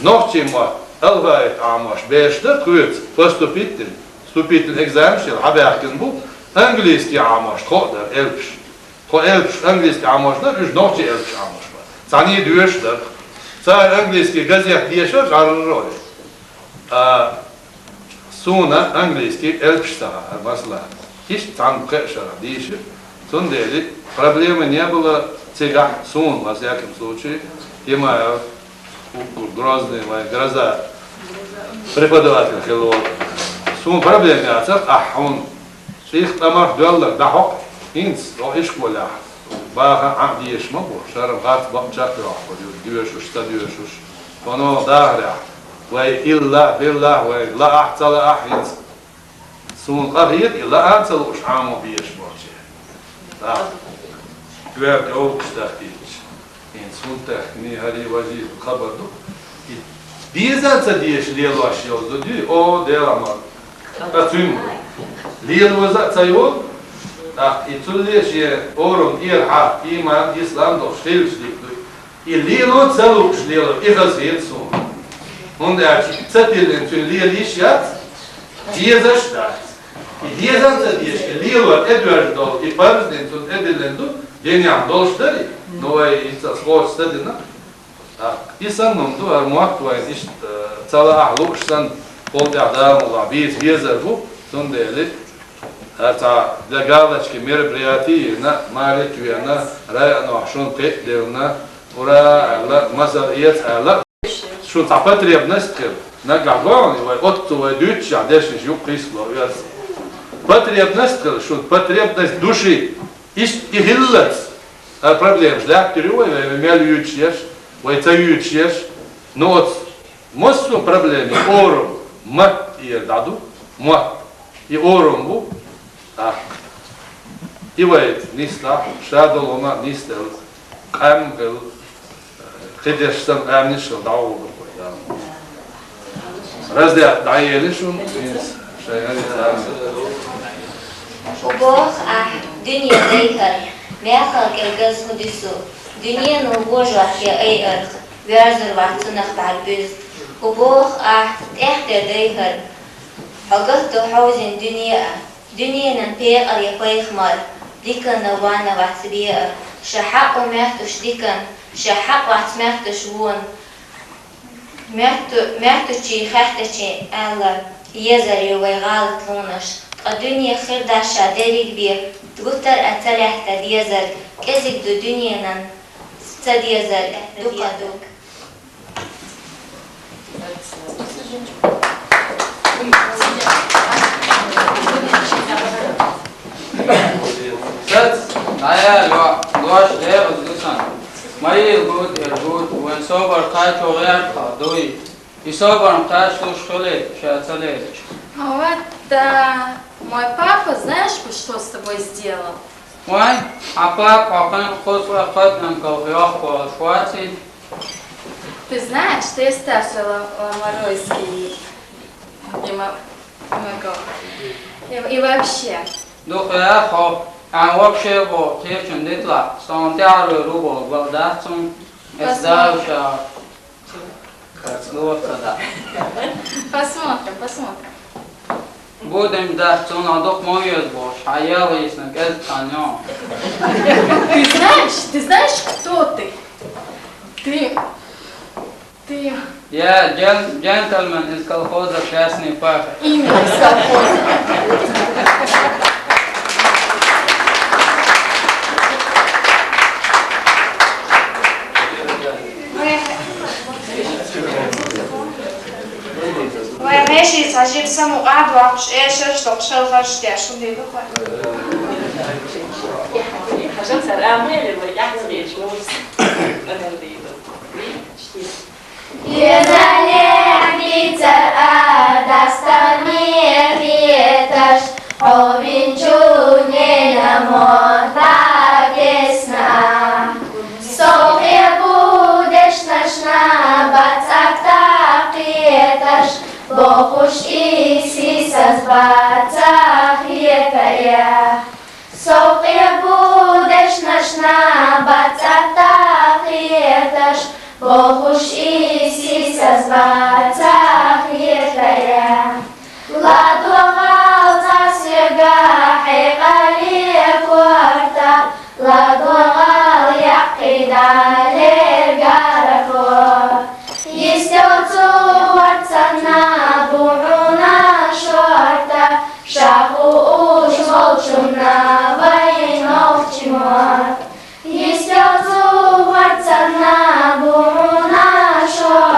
Нохчийн мотт, алфавит Ӏамош бераш дара тхоьца, поступить дина, вступительный экзаменаш яла хьабаьхкина бу, английский Ӏамош тхо а дара, элпаш. Тхо элпаш, английский Ӏамош дара, уьш нохчийн элпаш Ӏамош бара. Цхьаьний доьшуш дара. Цара английский газет дешара, гӀарра вара. А, суна английский элпаш ца хаьара, масала. Иштта цхьана пхеа шарахь дийшира. Цундела проблемы не было цигахь суна, во всяком случае, Тимаев Уггар грозный вай гроза преподаватель хила волу. Суна проблема яцара, ахь хьуна цӀих тӀамах доьлларг дӀахьокху, хӀинца, хьо ишколехь баха Ӏа дезаш ма бу, шарм-харц бакъ чекхйоккхур ю, доьшуш, ца доьшуш, хьуна дахарехь, вай илла, билла, вай лаахь, ца лаахь хӀинца. Суна къахета и лаам ца лууш Ӏамо безаш болче. ТӀаккха коьрта йовлакхаш дахкийтича, хӀинца хӀунда техкина хӀара вазийфа хабар ду. И безам ца дезаш лелош йолу зуда ю, о, Дела ма, ткъа цуьнга лелоза а ца йолу, тӀаккха и цулле шен орам тӀера хьа, ийман, ислам долуш хилча дика ду. И лело ца лууш лело, и хазахета суна. ХӀунда аьлча ца тиллина цуьнан лела йиш яц, дезаш а дац. И дезам ца дезаш, и лело тӀедоьжна долу, и парз дина цунна тӀедиллина ду, динехь долуш дарий, но вай иза ца схочуш ца дина. ТӀаккха и санна хӀума ду, хӀара мотт вайн иштта ца лаахь лууш санна, хӀунда тӀехь Дала мукъ лахь бийца безар бу, цундела хӀара цхьа для галочки мероприятие йина, малик вена, районохь шуна кхиъ диллина, ура аьлла, масал эца аьлла, шуна цхьа потребность хила. Нагахь гон, вай оццу вай дуьйцучехь дешнаш юккъе йисало оьрсийн. Потребность хила, шуна потребность души. Иштта и хиллалц, хӀара проблемаш лаьттар ю вай, вай мел юьйцуш еш, вай ца юьйцуш еш. Но оцу массо а проблема, орам, мотт тӀера дӀаду, мотт. И орам бу, а, и вай нисдахь, ша долу хӀума нисделла, къаьмна хила, кхидерш санна, къаьмнаш хила дӀагӀур ду вай, да. Раздел дӀаели шуна, хӀинца шайн хӀинца. Шу боху ахь, дуьне дайхар, мехала кӀел газа хӀун дуьсу, дуьнено божор хье айар, воьрзур вац цунах бӀаьрг буьзна. Хьо боху ахь, тӀехь тӀе дайхар, хьо гатто хьовзийна дуьне а, дуьненан пекъар я пайхамар, диканна ванна вац беа, ша хьакъ ву моьттуш дикан, ша хьакъ вац моьттуш вон. Моьтту-, моьттучийн хаьттачийн аьлла, езар ю вай гӀалатлонаш, ткъа дуьне хир дац ша дерриг бен, гуттар а ца лаьтта дезар, кӀезиг ду дуьненан ца дезар, дукха ду. Сац, дӀаяла, йоӀ, дош дегӀаза ду сан. Ма йийла гуд, эр гуд, вайн собар кхачо гӀертахь дуй. И собарна кхачалуш хилий, ша ца лерича. А вот, да, мой папа, знаешь, бы что с тобой сделал? Вай, хьан папа хьо кхин кхузткъе кхойтта нимкалх йоккхуш ваций? Ты знаешь, ты оставь свой ла-, ламаройский демо-, демагог. И, и вообще. Дукха яхьа хьо, ахь вообще бо кхечун дитлахь, сан тӀаьхьара вер ву боху бала дац цунна. Эс Посмотрим. Дала ша. Посмотрим, посмотрим. Будем ждать, цунах дукха ма веза бохуш, хьан ял йисна кӀезиг хан йо. Ты знаешь, ты знаешь, кто ты? Ты, ты... Я джен-, джентльмен из колхоза «Красный пахарь». Именно из колхоза. Вай гӀеший цхьа жима самукъа дохкуш, эшарш дохкуш, шалхарш деш, хӀун дийла вай? Иза лехь дийцар а, дастагӀа мехеташ, хьо винчу ненан мотт дӀатесна. Со кхебу дешнашна бацӀа тӀакхеташ, бохуш, и сийсаз бацахь хетаехь. Со кхебу дешнашна бацӀа тӀакхеташ, бохуш, и сийсаз бацахь хетаехь. ЛадогӀал цхьа соьга хьекъале корта, ладогӀал яккхий далергара хо. Йистел цу варцанна бу хьуна шорта, ша хууш волчунна вайн нохчийн мотт. Йистел цу варцанна бу хьуна шорта,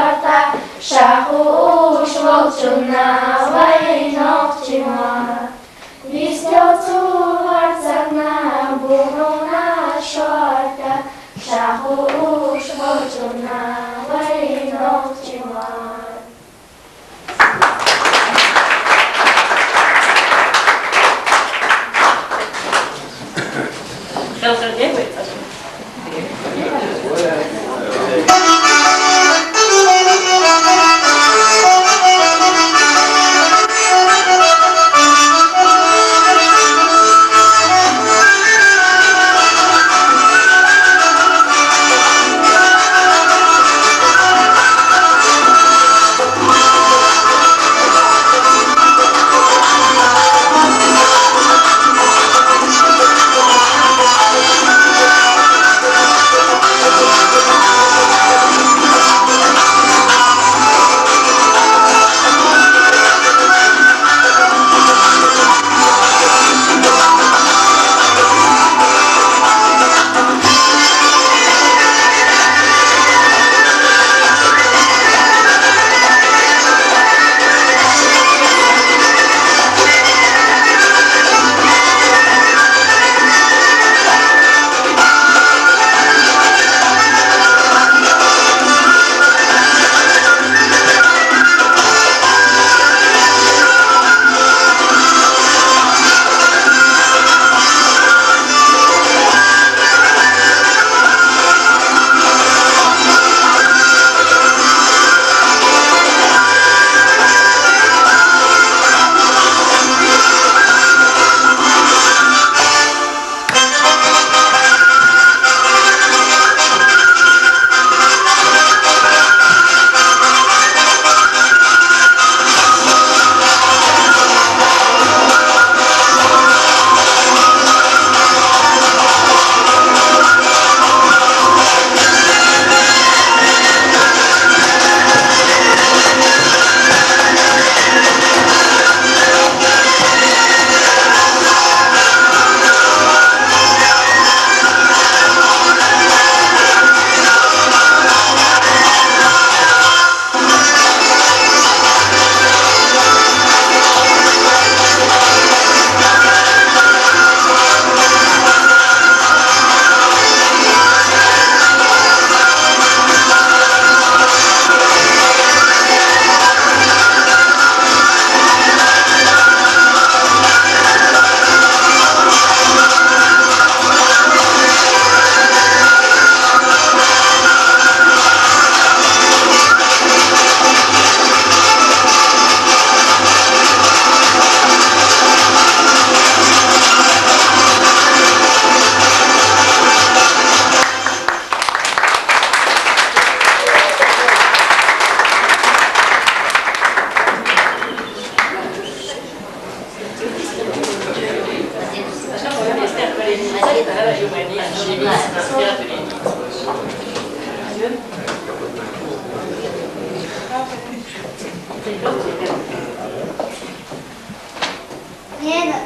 Ненан,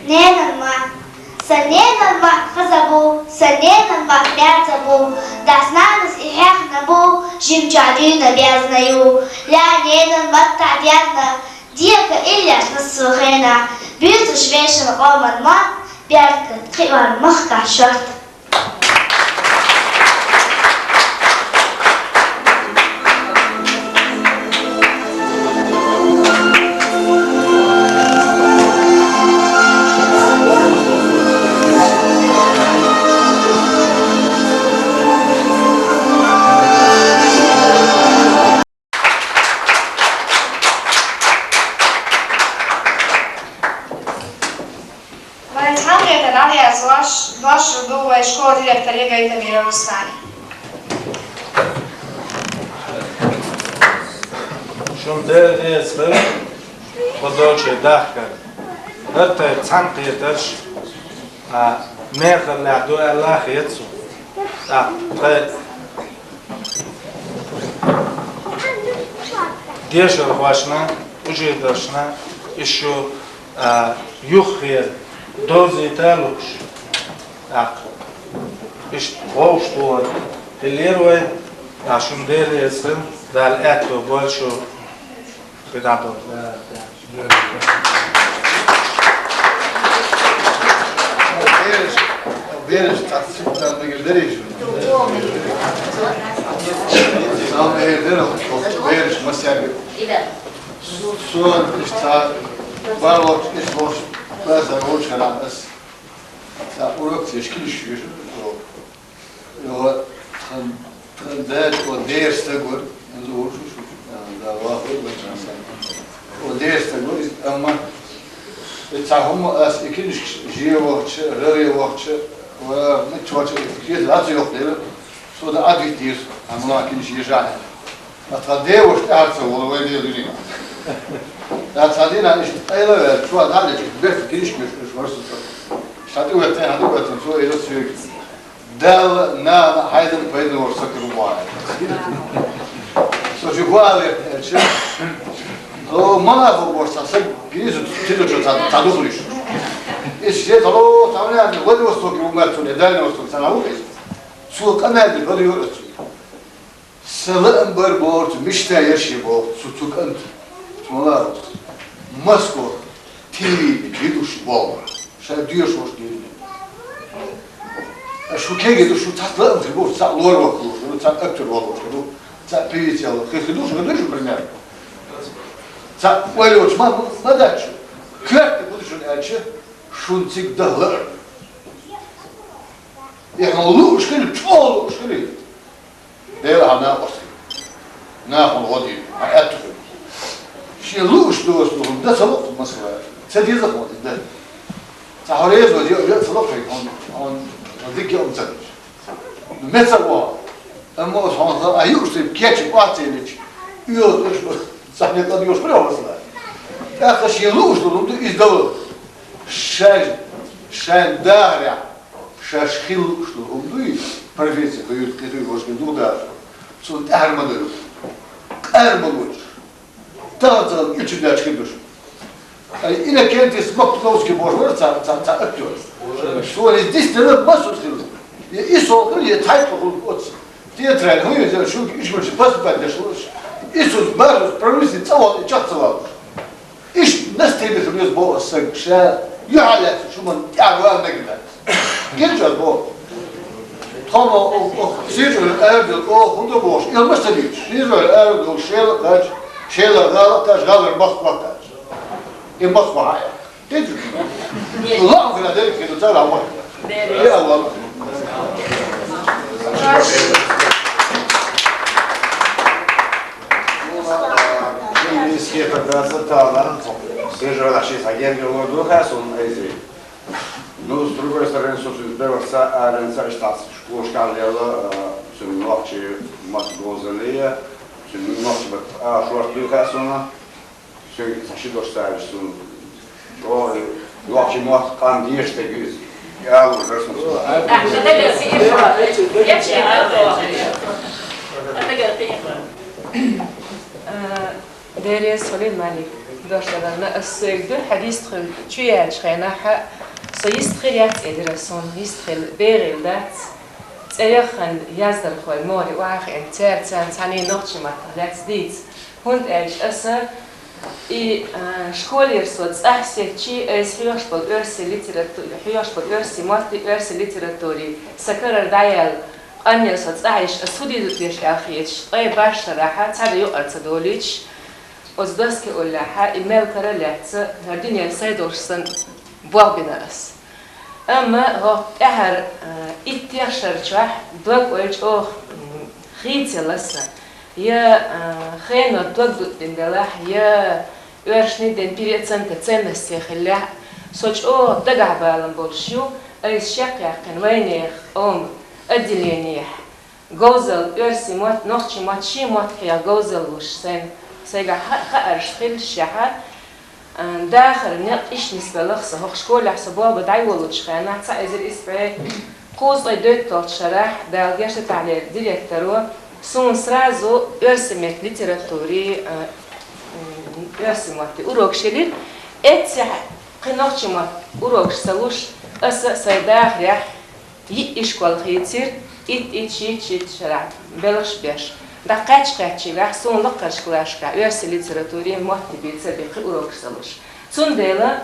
ненан мах. Са ненан мах хаза бу, са ненан мах бӀаьзза бу. Дас-нанас и хьехна бу, жимча дуьйна безна ю. Лай ненан маттахь денна, дика иллеш ма су хенахь. Буьйцуш вешан къоман мах, бӀаьзза кхиар махкахь шорта. Вайн цхьаьнакхетар дӀаяздеш дош, дош ду вайн школан директор Егай Тамира Руслана. Шун Дела реза хила, кху долчу дахкар. ХӀара тайпа цхьаьнакхетарш, а, мехаллехь ду аьлла хета суна. ТӀаккха тхайн дешархошна, учительшна, уьш шу, а, юххера довзийта лууш, тӀаккха иштта вовшахтоха хиллера вай, а, шун Дела реза хила, Дала аьтто бойла шу. Бераш, бераш, цхьацца сиптан мегар дарий шу? Сал мегар дара, бераш масех. Со иштта барлокш, иштта лош, базар вовшахкарахь ас. Цхьа урок ца еш, книжка еш, о, йо, тхан, тхан даьд, о, дера стаг вар, из уж, а, да, вахар вар, о, дера стаг вар, из, амма, и цхьа хӀума аз и книжка же вахча, раре вахча, ва, мичча вахча, из книжка лаца йохтера, со да адвитир, амма книжка ежа. А тха девушка тӀаьхьарца вола вай Дела дуьне. Та цхьа дийнахьа иштта къайла ваьлча, чу а дӀа а лечкъа, берца книжка еш, еш вар со. Ша тӀе веттан, хьа тӀе веттан, цо элира соьга: «Далла, нана, хьайдан пайда лош сакар ву хьо». Со чу гуале аьлча, о, ма нахо боху цхьа саг, гиза, тидачу цхьа, цхьа духариш. Иза шен тало, цхьа ваьнна, Владивостокера ву мара цунна, Дальний Восток, цхьа нах ву иза. Цо къамел дира, бара юра цунна. Сан лаам бар боху, цу мечта яр шен боху, цу, цу кӀанта. Цу ма лаара. Москва, телевидение, ведущий боху. Ша доьшуш дийна. Шу кегий ду, шу цхьаъ лаам хир бу, цхьаъ лоравала хир бу, цхьаъ актёр вала хир бу, цхьаъ певица вала хир бу, шу дуьйш, пример. Цхьаъ ойла йоцуш ма, ма дац шу. Коьрта буду шуна аьлча, шуна цига даха лаар. И хьуна лууш хили, чӀогӀа лууш хили. Дела хьан накъост хир. Нахана гӀо дийр, хьан аьтту хир. Шен лууш доцу хӀума дан ца ло Москва. Ца деза хьуна иза дан. Цхьа хьо реза вазе а, ве а ца ло хьайга, хьуна, хьуна, хьуна дика а ца дича. Меца а вахьа. Амма аса хьуна хан а юуш тайпа кеча кӀоццелича, уьйла тӀе шу, цхьа метр юуш хуьлу хьо сана. ТӀаккха шен лууш долу хӀума ду иза дала. Шаьш, шайн дахарехь, шаьш хила лууш долу хӀума дуй, профессия, хӀуьйрта кхетуй, важа хила дугӀу дацахь, цунна тӀаьхьара ма дойла. Къара ма лоцуш. Тахана-тахана ичу даьча хир ду шу. Ай, Иннокентий Смоктуновский бохуш вара цхьа, цхьа, цхьа актёр. Суна иза дицдина массо а хила. Я и сол хила, я цхьайтта хила оцу театральный, хӀун ю иза, шуьга ишманчу поступать деш луш. И цуьнца базус промышленный цӀа вала, и чекх ца валуш. Иштта настигнаш веза боху аса сага, ша юьхьа лаьцна шу ман тӀаьхьа ван мега дац. Гинчу аса боху. Тхо ма, о, о, сийчуьра аьрдала, о, хӀун ду бохуш, и ма ца дийцу. Сийчуьра аьрдала, шела кхаьча, шела гӀала кхаьча, гӀалара мах кхоттача. И мах кхохьа. Деза. Лаам хила дерг хила цара хӀама. Дерриг. Я Аллах. Шен дийца кепара дац тахана, Сержа валахь шен цхьа гергарло ду хаьа суна айза. Ну, с другой стороны, со цуьнца бевлла ца, аренца, иштта школашкахь лелла, а, цуьнан нохчийн мотт говзалле, цуьнан нохчийн мотт а шорта дуй хаьа суна. Соьга цхьа ши дош ца аьлча, суна чӀогӀа нохчийн мотт къам дезаш дерг иза. Я, Алла, дара суна. Э, дерриг хуьлийла, Малик. Дош даларна ас соьга дуьххьара йистхила чу яьллачу хенахь, со йистхила яц элира суна, йистхила бегӀийла дац. ЦӀеяххана яздархой могӀаре охьахиъна, цара царна цхьаьний нохчийн маттах лаьцна дийца. ХӀунда аьлча аса и, а, школера со цӀахь сецчи, айса хьоьхуш болу оьрсийн литература, хьоьхуш болу оьрсийн мотти, оьрсийн литератури сан карара дӀаяьлла, къанъелла со цӀахь йиш, аса хӀун дийр ду теша аьлла хеташ, ткъе барх шарахь цхьа а юкъара ца долуьйтуш, оцу доски уллехь и мел кара а лаьцна, хӀара дуьненан сай долуш санна, болх бина аса. Амма хӀокху тӀаьхьара, а, иттех шар чохь дог-ойла чӀогӀа, м, хийцаелла сан. Я, а, хено дог дутдина делахь, я оьрсийн ден переоценка ценностей хиллехь, со чӀогӀа дагахь балам болуш ю, айса шек яьккхина вайнехан къоман отделениехь. Говзалла, оьрсийн мотт, нохчийн мотт, шен мотт хьеха говзаллаш сайн, сайгахь ха-, хаарш хилча шаьхьа, а, дахар некъ иштта нисбелла сан. ХӀокху школехь со болх бан дӀайолучу хенахь, цхьа эзар исс бӀе кхузткъе доьтталгӀачу шарахь, Дала гечдойла, тахьлера директоро суна сразу оьрсийн меттан литератури, а, м, оьрсийн мотти урокаш елира. Эццехь кхин нохчийн мотт урокаш ца луш, аса а сайн дахарехь, йиъ ишкол хийцира, итт-итт, шийтта-шийтта шарахь белхаш беш. ДӀакхаьчча-кхаьччигахь суна лакхарчу классашкахь оьрсийн литератури, мотти бийцар, бен кхин урокаш ца луш. Цундела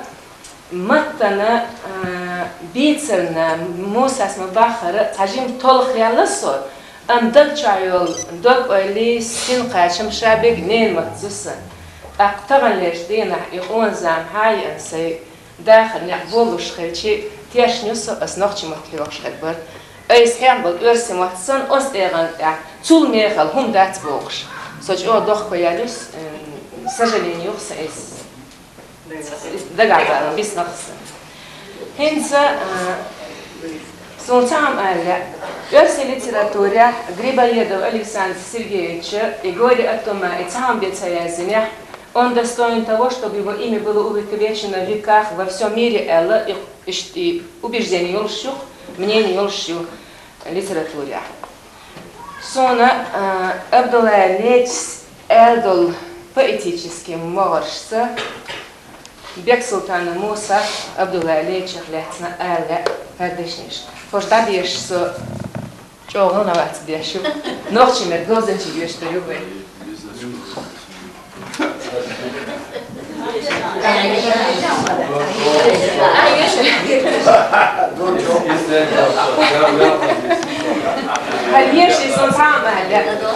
маттана, а, бийцарна, Мусас ма-баххара, цхьа жима толхаялла со, амма даг чохь йолу дог-ойли, син кхачам ша бега ненан мотт зусан. ТӀаккха таханлерчу дийнахь и къона зама хьан а еана сайн, дахар некъ болуш хилчи, Тешна ю со, ас нохчийн мотт хьоьхуш хилар бар. Айса хьехам бала оьрсийн мотт санна, оцу тӀегӀан тӀехь цул мехала хӀума дац бохуш. Со чӀогӀа дохко яьлла ю, м, сожаление ю сан айса. Дагахь бисна сан. ХӀинца, а, суна цхьа хӀума ала лаьа. Оьрсийн литературехь Грибоедов Александр Сергеевича и «Горе от ума», и цхьа хӀума бен ца яздинехь, «Он достоин того, чтобы его имя было увековечено в веках во всём мире», аьлла, и иштта и убеждение йолуш ю, мнение йолуш ю литературехь. Суна, а, Абдуллаевича аьлла долу поэтический могӀаршца Бексултанов Мусас Абдуллаевичах лаьцна ала лаьа хӀара дешнаш. ХӀорш дӀадеша со чӀогӀа гӀалгӀа вац деш ю. Нохчийн меттан дозанчий йоьшуш дар ю вай. Хьан еший сан цхьа а ма аьлла.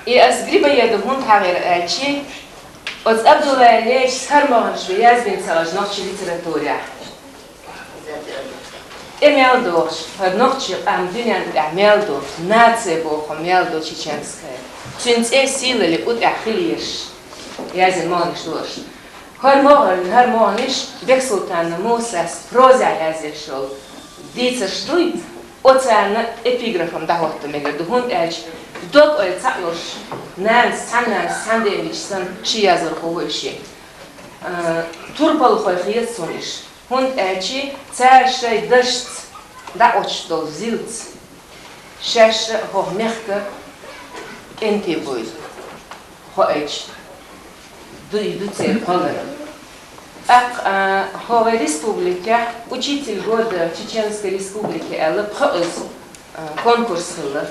И ас Грибоедов хӀунда хьахийра аьлчи, оцу Абдуллаевича хӀара могӀарш бен яздина ца Ӏаш нохчийн литературехь. ТӀе мел дохуш, хӀара нохчийн къам дуьненна тӀехь мел ду, нация боху мел ду чеченская. Цуьнан цӀе сийлалли кӀу тӀехь хила езаш, яздина могӀарш ду аша. ХӀара могӀар-, хӀара могӀарш Бексултанов Мусас прозехь яздеш йолу дийцарш дуй, оцарна эпиграф-м дӀахӀотто мегар ду, хӀунда аьлча дог-ойла цхьаъ йолуш, нанас, цхьана нанас, цхьана денас санна ши яздархо ву и шен. А, турпалхой хета суна уьш. ХӀунда аьлча цара шайн дашца дӀакхочуш долу зилца шаьш а хӀокху мехкан кӀентий буйла хоуьйтуш ду, ду церан кхоллар. ТӀаккха, а, хӀокху вайн республикехь «Учитель года Чеченской Республики» аьлла пхоьазза, а, конкурс хилла.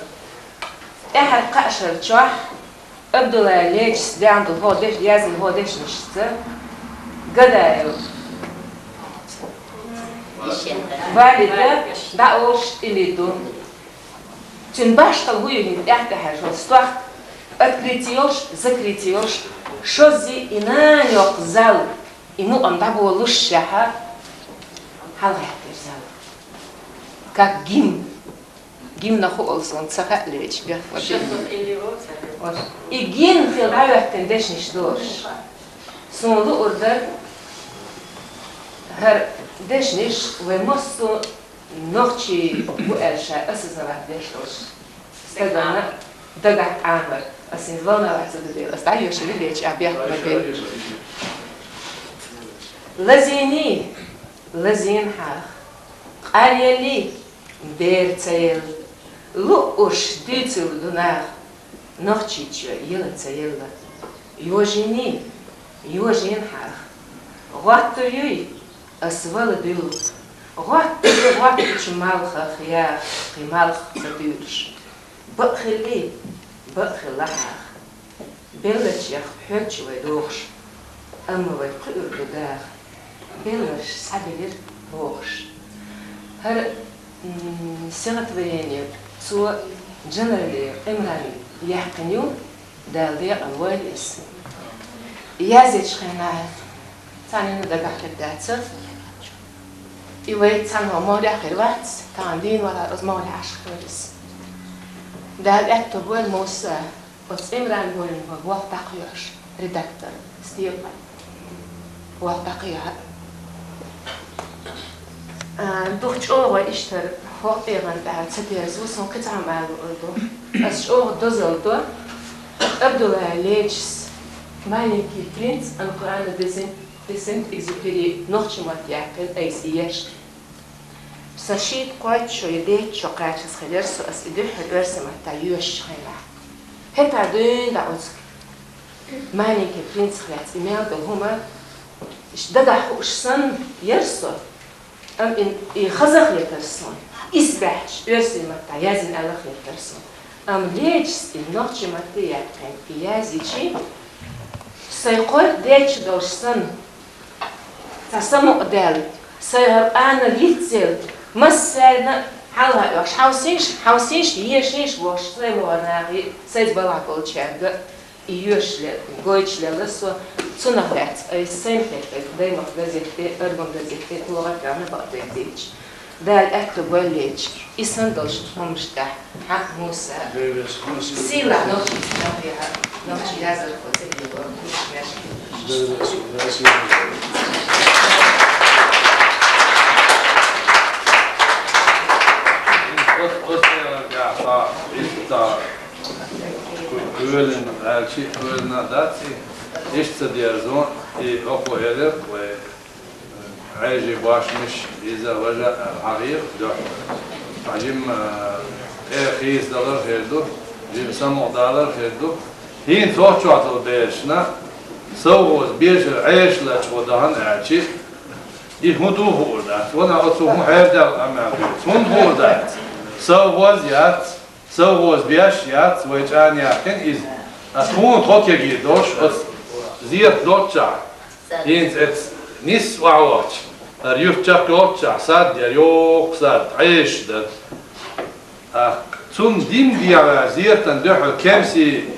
ТӀаьхьара кхаа шарахь Абдуллаевича даьхна долу хӀокху деш-, яздина хӀокху дешнашца Гадаев Валида дӀаолуш илли ду. Цуьнан башхалла хӀун ю хӀинца тӀаьхь-тӀаьхьа шо стохка, открытие йолуш, закрытие йолуш, шозза и нана йоккху зал, и мукъам дӀаболуш шаьхьа, хьалагӀаттийра зал. Как гимн. Гимнах хӀу олу суна ца хаьа леча бехк ма бина. И гимн хила дӀахӀоьттина дешнаш долуш. Суна луур дара, хӀара дешнаш вай массо а нохчий бу аьлла ша осознавать деш долуш. Стаганна дагахь Ӏамар. Ас хӀинца волноваться ду дела, ас дӀайоьшур ю леча а бехк ма бина. Лазийний, лазийна хьаха. Къаръяллий, бер ца елла, луъурш дуьйцург ду наха, нохчийчоь яла ца елла. Йожийний, йожийна хьаха. ГӀоттур юй, ас вала дуьллу. ГӀоттур ю гӀоттучу малхах яха, кхин малх ца туьйлуш. Бакъ хиллий, бакъ хилла хьаха. Беллачех хьоьгучу вай дохуш, амма вай кхуьур ду даха. Белларш схьабелира бохуш. ХӀара, м, стихотворение цо Джанаралиев Ӏимрана яьккхина ю, Дала декъала войла иза. Яздечу хенахь цхьанна дагахь хир дацара. И вай цхьанхьа могӀарехь хир вац, тахана дийна валахь, оцу могӀарехь Ӏаш хир вара иза. Дала аьтто бойла Муса. Оцу Ӏимрана вайна воккха дакъа йош, редактор Степа. Воккха дакъа йо. А, дукха чӀогӀа иштта хӀокху тӀегӀан тӀехь ца терза ву, суна кхин цхьа хӀума ала луур ду. Ас чӀогӀа дозалла до Абдуллаевича «Маленький принц» Антуана де Сент-, де Сент-Экзюпери нохчийн маттахь яьккхина айса и еш. Сан шийтта-кхойтта шо я дейтта шо кхачаза хилира со, ас и дуьххьара оьрсийн маттахь йоьшучу хенахь. ХӀетахь дуьйна дӀа оцу «Маленький принцах» лаьцна и мел долу хӀума, иштта дагахь хууш санна яра со, амма и, и хаза хетара суна, исбаьхьаш оьрсийн маттахь яздина аьлла хетара суна. Амма леча и нохчийн матте яьккхина и язйичи, сайн кхойкху дечча долуш санна, цхьа самукъадаьлла, сайн хӀара къанал йицъелла, массарна а хьалха оьхуш, хьовсийша, хьовсийша, ешийша бохуш, сайн вогӀу нахе, сайца балхахь болчаьрга. И йоьшуш ле-, гойтуш лелла со, цунах лаьцна айса сайна хетарг, Даймахка газете, Аргун газете, логӀа кхаьбна бакъдерг дийцича. Дала аьттув бойла леча, и санна долчу хӀуманаш тӀехь, хьан Муса. Сийлахь нохчийн нохчийн яздархо ца дийхо, Оцу, оцу тӀехь, иштта, кхоьлина, аьлчи, кхоьлина дац и, иштта ца дерзо, и хӀокхо элира, вай, Ӏежий бошмаш, иза важа, хьагӀийра, дуьхьа. Хьажим, тӀе хийцадалар хир ду, жима самукъадалар хир ду. ХӀинца хӀокху чохь долу берашна совгӀаза бешара Ӏеша лачкъо дахана аьлчи, и хӀун ду хуур дац. Вана оцу хӀун хьердаьлла къамел дуьйцу. ХӀунда хуур дац? СовгӀаза яц, совгӀаза беш яц, вай чӀагӀна яьккхина иза. Ас хӀунда тхо кегий долуш, оцу зерат долччахь, хӀинца эцу нисса охьавахча, хӀара юьртчакх йолччахь, сад яра, йоккха сад, Ӏеша дара. ТӀаккха цунна дин дехьа зертан дуьхьал кемсий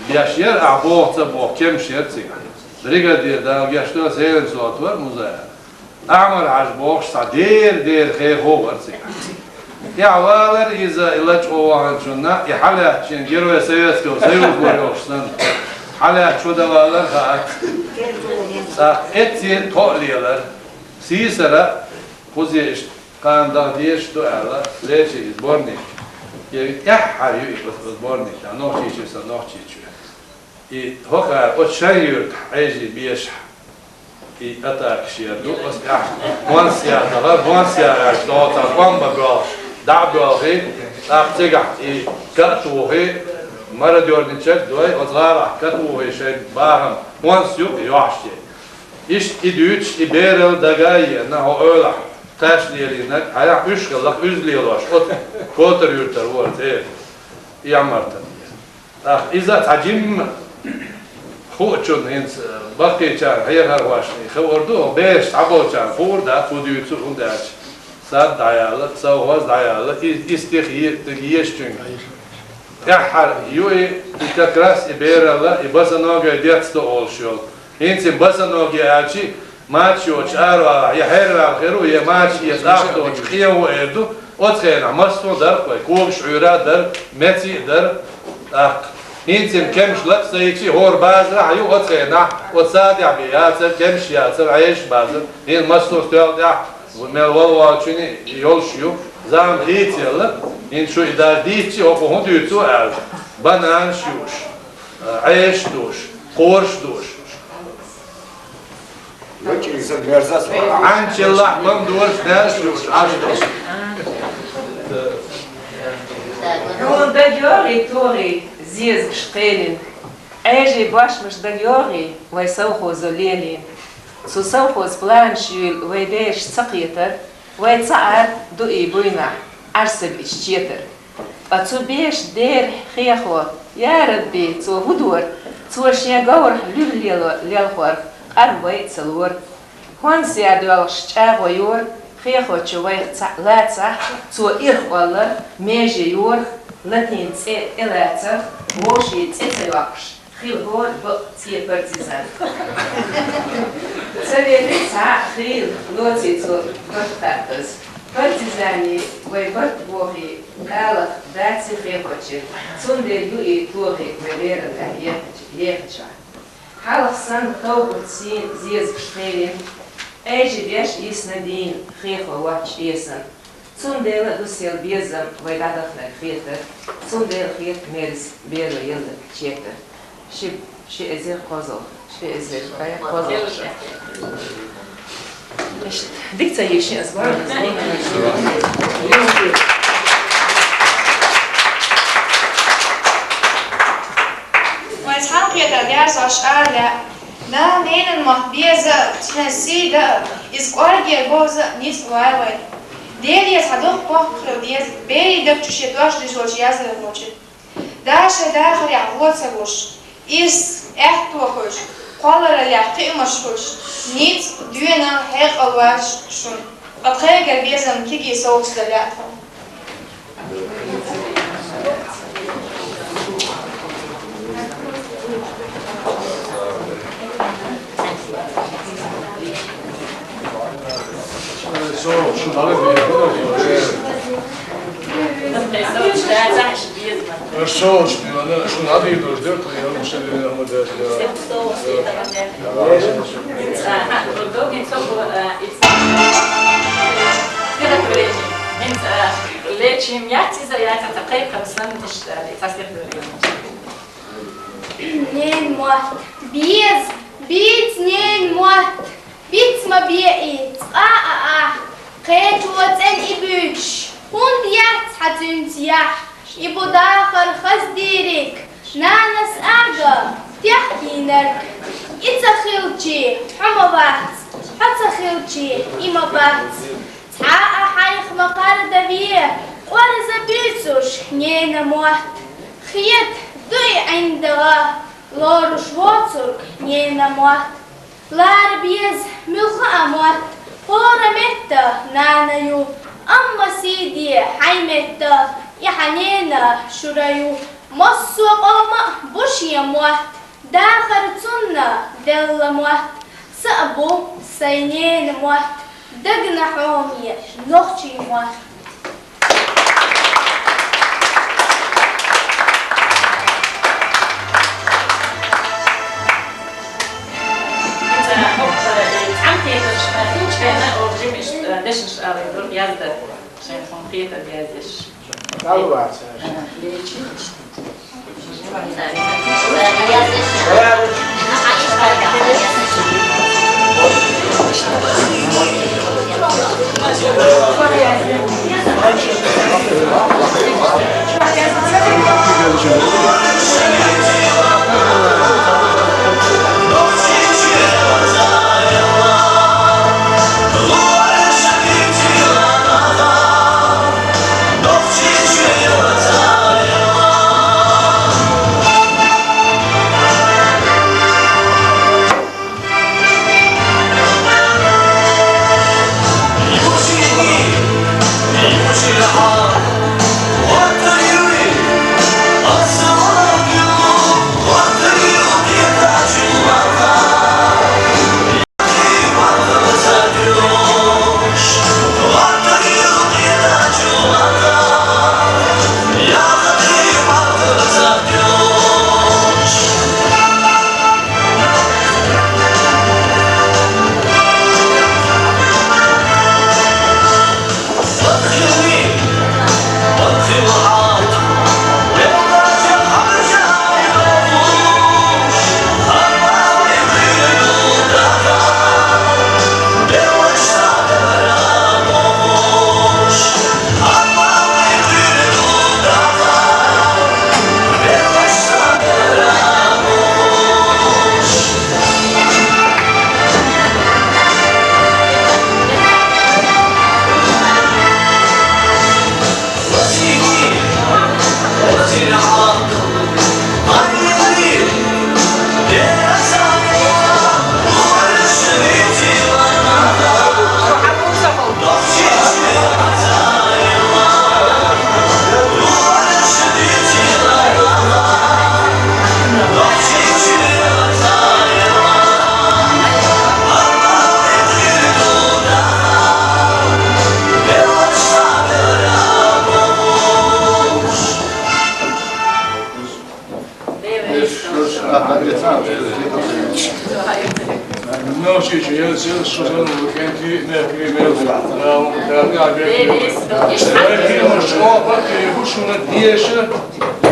беш яра, ахь боху ца боху кемсаш яра цигахь. Бригадир, Дала гечдойла, Селин Сотт вара муза. Ахьмар-Хьаьжа бохуш цхьа дера-дера хехо вара цигахь. ТӀехь валара иза и лачкъо ваханчунна, и хьалаьцначунна, Герой Советского Союза вара йолуш санна. Хьалаьцча чу дан валара хаац. ТӀаккха эццера тхо а лелара. Сийсара, кхузе иштта кхана даха дезаш ду аьлла, лечи и сборник. И тӀаьххьара ю и оцу сборник, нохчийчуьра сан Нохчийчуьра. И хӀокхара оцу шайн юьртахь Ӏежий бешахь, и атакаш яр ду, оцу тӀехь хӀонс яр дахара, хӀонс яр аьлча, доцахь къомба боьлхуш, дӀа а боьлхий, тӀаккха цигахь и ка а тухий, мародёрничать а дой, оцу гӀалахь ка тухий шайн бахам, хӀонс юкъа йохьуш яй. Иштта и дуьйцуш, и бералла дага а еана, хьо эвлахь, кхаьш лелийнарг, хьаяхь уьш хилла, уьза лелош, оцу Котар-Юьртара вара цӀера, и Ямартан. ТӀаккха иза цхьа жимма хуучунна хӀинца баккхийчарна хьехархошна хуур ду, бераш цхьаболчарна хуур дац, хӀун дуьйцу, хӀунда аьлча сад дӀаяьлла, совгӀаз дӀаяьлла, и, и стих е-, езачуьнга. ТӀаьххьара ю и, и как раз и бералла, и босоногая детство олуш йолу. ХӀинца и босоногая аьлчи, мача йоцуш аравала, я хьервала хир ву, я мача, я тӀаккха доцуш къен ву эр ду, оцу хенахь массо а дара вай, когаш Ӏуьйра а дара, меций а дара, тӀаккха. ХӀинца и кемсаш лаца ца йичи, хӀора базарахь а ю оцу хенахь, оцу садехь бен яцара, кемсаш яцара, Ӏежаш базара, хӀинца массо а стоьл тӀехь, мел вала волчуьнан йолуш ю, зама хийцаелла, хӀинца шу и даже дийцчи, хӀокхо хӀун дуьйцу аьлла, бананаш юуш, Ӏежаш душ, кхораш душ. Хьанчаллахь, бан дош, даьлла шуьш, Ӏаш дош. Хьуна дагайогӀий, тогӀий, зезагаш кхелина. Ӏежий бошмаш дагайогӀий, вай совхозо лелийна. Цу совхозан планаш юйла вай бераш ца кхетара, вай ца Ӏар дуий буйнахь, Ӏар сабича четар. Ткъа цу бешан дера хехо, я Рабби, цо хӀун дора? Цо шен говрахь луьра лело-, лелхорх къарбай а ца лора. ХӀонс яр доьлхуш чӀагӀо йора, хехочо вайх цхьаъ лацахь, цо ирх оллар, меже йорах, латин цӀе тӀелацарх, вовшийн цӀе ца йоккхуш. Хила хӀора бакъ цӀе партизан. Ца велира цхьа а хийла, лоций цо барт хаттаза. Партизанийн вай барт бохий, алах даций хехочун, цундела юий, тогӀий вай лерам тӀехь ехача-, ехачохь. Хьалха санна, товгӀурт сийна зезагаш кхелина, Ӏежий беш йисна дийна, хехо воцчу эсан. Цундела ду сел безам вай дӀадахнарг хетар, цундела хета мерза беро елларг четар. Ши, ши эзар кхозлагӀа, ши эзар кхозлагӀа. Иштта, дика ца йиш ас ван. Вайн цхьаьнакхетар дерзош ара лаьа. Дала ненан мотт беза, цуьнан сий даа, иза кӀорге бовза, ницкъ вай вай. Деле цхьа дукха боккха хила деза, берийн даг чу шен дош деш волчу яздархочун. Дала шайн дахарехь вон ца гуш, ирс, аьтто хуьлуш, кхоллараллехь кхиамаш хуьлуш, ницкъ, доьналла, хьекъал вац шуна. Ткъа тхайгара безам кегий совгӀаташ дан лаьа тхо. Аш сош, шуна хьадийдош дерт, я, ма шадина, ма дерт, я. Лечим яц иза, яц, ца кхайкам сан иштта, ца сихдалийна. Ненан мотт. Беза, бийца ненан мотт. Биц ма беа и цкъа а ахь, кхечо цӀена и буьйцуш, хӀунда яц хьан цуьнца яхь? И бу дахар хаза дийриг, нанас ага техкийнарг. И ца хилчи, хьо ма вац, хьо ца хилчи, и ма бац. Цхьа а хьайх ма кхарда ве, къорза буьйцуш, ненан мотт. Хета, дуй ӀиндагӀа, лоруш воцург ненан мотт. Лара беза, муьлхха а мотт, хӀора метта нана ю, амма сий де хьайн метта, и хьан ненан шура ю. Массо а къоман а бу шен мотт, дахар цунна делла мотт. Са а бу сайн ненан мотт, дагна хьоме нохчийн мотт.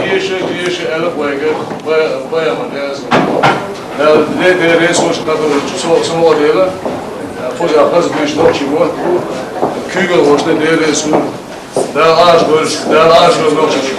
Деша, деша, аьлла вайга, вай, вай ма деза. Дала, де, де, реза ваш, кадр, со, со, дела. Фуза хаза беш нохчи мо. Куьйгалхошна де, реза ваш. Дала Ӏаш ваш, Дала Ӏаш ваш нохчи.